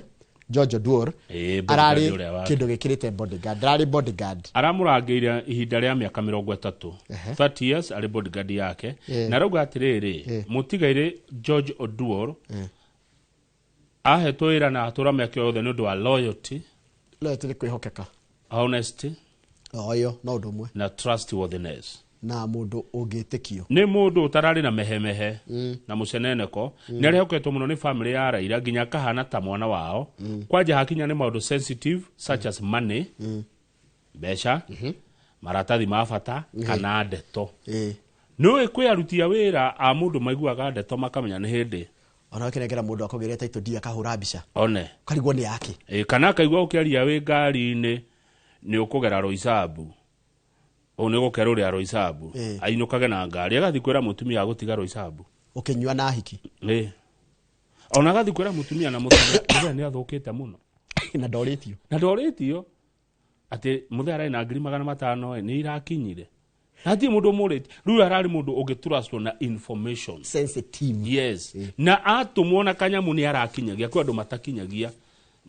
George Oduor. Ĩĩ, bodyguard ararĩ ũrĩa kĩndũ gĩkĩrĩte bodyguard, ndararĩ bodyguard. Aramũrangĩire ihinda rĩa mĩaka 30, 30 years arĩ bodyguard yake. Na arauga atĩrĩrĩ, mũtigairĩ George Oduor ahetwo wĩra na atũra mĩaka yothe nĩ ũndũ wa loyalty. Loyalty nĩ kwĩhokeka. Honesty. Oyo no ũndũ ũmwe. Na trustworthiness. Na mũndũ ũngĩtĩkio. Nĩ mũndũ ũtararĩ na mehemehe na mũceneneko. Nĩ arehoketwo mũno nĩ family ya Raila nginya akahana ta mwana wao, kwanja hakinya nĩ maũndũ sensitive such as money, mbeca, maratathi ma bata kana ndeto. Nĩũĩ kwĩ aruti a wĩra a mũndũ maiguaga ndeto makamenya nĩ hĩndĩ. Ona ũkĩnengera mũndũ akũgĩre title deed akahũra mbica, one ũkarigwo nĩ yake. Ĩ, kana akaigua ũkĩaria wĩ ngari-inĩ nĩ ũkũgera Roysambu, ũũ nĩ gũkerũrĩa Roysambu, ainũkage na ngari agathiĩ kwĩra mũtumia agũtiga Roysambu. Ũkĩnyua na hiki. Ĩ, ona agathiĩ kwĩra mũtumia na mũthenya mũthenya nĩ athũkĩte mũno. Na ndorĩtio. Na ndorĩtio atĩ mũthenya ararĩ na 500,000 ĩ, nĩ irakinyire na hatirĩ mũndũ ũmũrĩtie. Rĩu ararĩ mũndũ ũngĩtrustwo na information sensitive. Yes, na atũmwo na kanyamũ nĩ arakinyagia. Kwĩ andũ matakinyagia,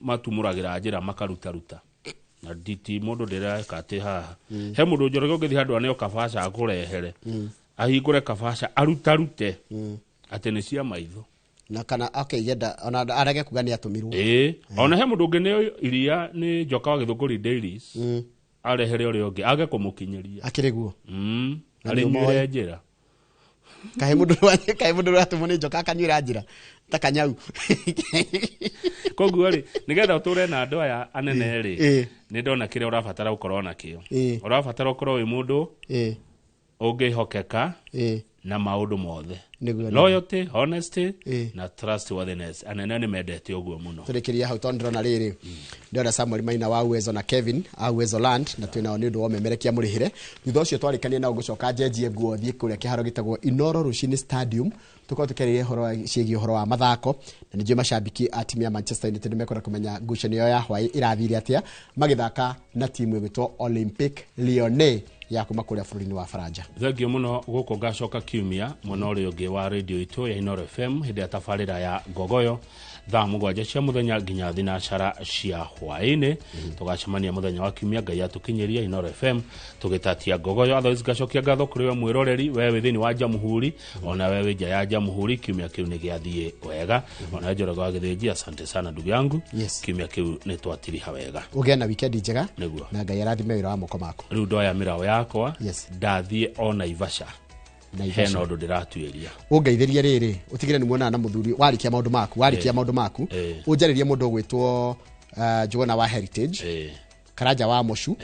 matumũragĩra njĩra makarutaruta na nditi mũndũ ndĩreka atĩ haha he mũndũ Njoroge ũngĩthiĩ handũ aneo kabaca akũrehere, ahingũre kabaca arutarute atĩ nĩ cia maitho. Na kana akĩgenda ona arege kuga nĩ atũmirwo. Ĩĩ, ona he mũndũ ũngĩ nĩ iria nĩ njoka wa Gĩthũngũri Dairies arehere ũrĩa ũngĩ age kũmũkinyĩria. Akĩrĩ guo. Na nĩ Arĩnyuĩre ũmoĩ. njĩra. Kaĩ mũndũ ũratũmwo nĩ njoka akanyuĩra njĩra ta kanyau? Koguo rĩ, nĩgetha ũtũre na andũ aya anene rĩ, nĩ ndona kĩrĩa ũrabatara gũkorwo nakĩo. Ũrabatara ũkorwo wĩ mũndũ ũngĩhokeka na maũndũ mothe. Loyalty, honesty na trustworthiness, anene nĩ mendete ũguo mũno. Tũrĩkĩria hau tondũ ndĩrona rĩrĩ, ndĩrona Samuel Maina wa Uwezo na Kevin a Uwezo Land na twĩnao nĩ ũndũ wa ũmemerekia mũrĩhĩre. Thutha ũcio twarĩkania nao ngũcoka njenjie nguo thiĩ kũrĩa kĩharo gĩtagwo Inoro Rũcinĩ Stadium, tũkorwo tũkĩarĩria ũhoro ciĩgiĩ ũhoro wa mathako, na nĩ njũĩ macambiki a timu ya Manchester United nĩ mekwenda kũmenya ngucanio yao ya hwaĩ ĩrathire atĩa magĩthaka na timu ĩgwĩtwo Olympique Lyonnais ya kuma kũrĩa bũrũri-inĩ wa Faranja. Thengio mũno. Gũkũ ngacoka kiumia mwena ũrĩa ũngĩ wa radio itũ ya Inoro FM hĩndĩ ya tabarĩra ya Ngogoyo thaa 7 cia mũthenya nginya 6 cia hwaĩ-inĩ. Tũgacemania mũthenya wa kiumia Ngai atũkinyĩria Inoro FM tũgĩtatia Ngogoyo. Otherwise ngacokia ngatho kũrĩ we mwĩroreri, we wĩ thĩinĩ wa Jamhuri ona we wĩ nja ya Jamhuri. Kiumia kĩu nĩ gĩathiĩ wega. Ona we Njoroge wa Gĩthĩnji, asante sana ndugu yangu. Kiumia kĩu nĩ twatiriha wega. Ũgĩe na wikendi njega. Nĩguo. Na Ngai arathime wĩra wa moko maku. Rĩu ndoya mĩraũ yakwa, ndathiĩ o Naivasha. Naivasha. Hena ũndũ ndĩratuĩria. Ũngeithĩrie rĩrĩ, ũtigĩre nĩ muonana na mũthuri warĩkia maũndũ maku, warĩkia maũndũ maku, ũnjarĩrie mũndũ ũgwĩtwo Njũgũna wa Heritage, Karanja wa Mũcu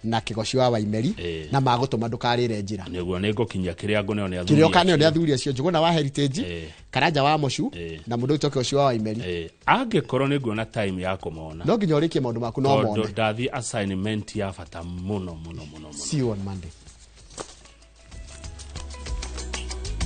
na Kĩgoci wa Waimeri, na magũtũma ndũkarĩre njĩra. Nĩguo, nĩ ngũkinyia kĩrĩa ngũneo nĩ athuri Kĩrĩa ũkaneo nĩ acio. athuri acio, Njũgũna wa Heritage, Karanja wa Mũcu na mũndũ ũgwĩtwo Kĩgoci wa Waimeri. Angĩkorwo nĩ nguona time ya kũmona. No nginya ũrĩkie maũndũ maku no Tondũ mone. ndathiĩ assignment ya bata mũno mũno mũno mũno. See you on Monday.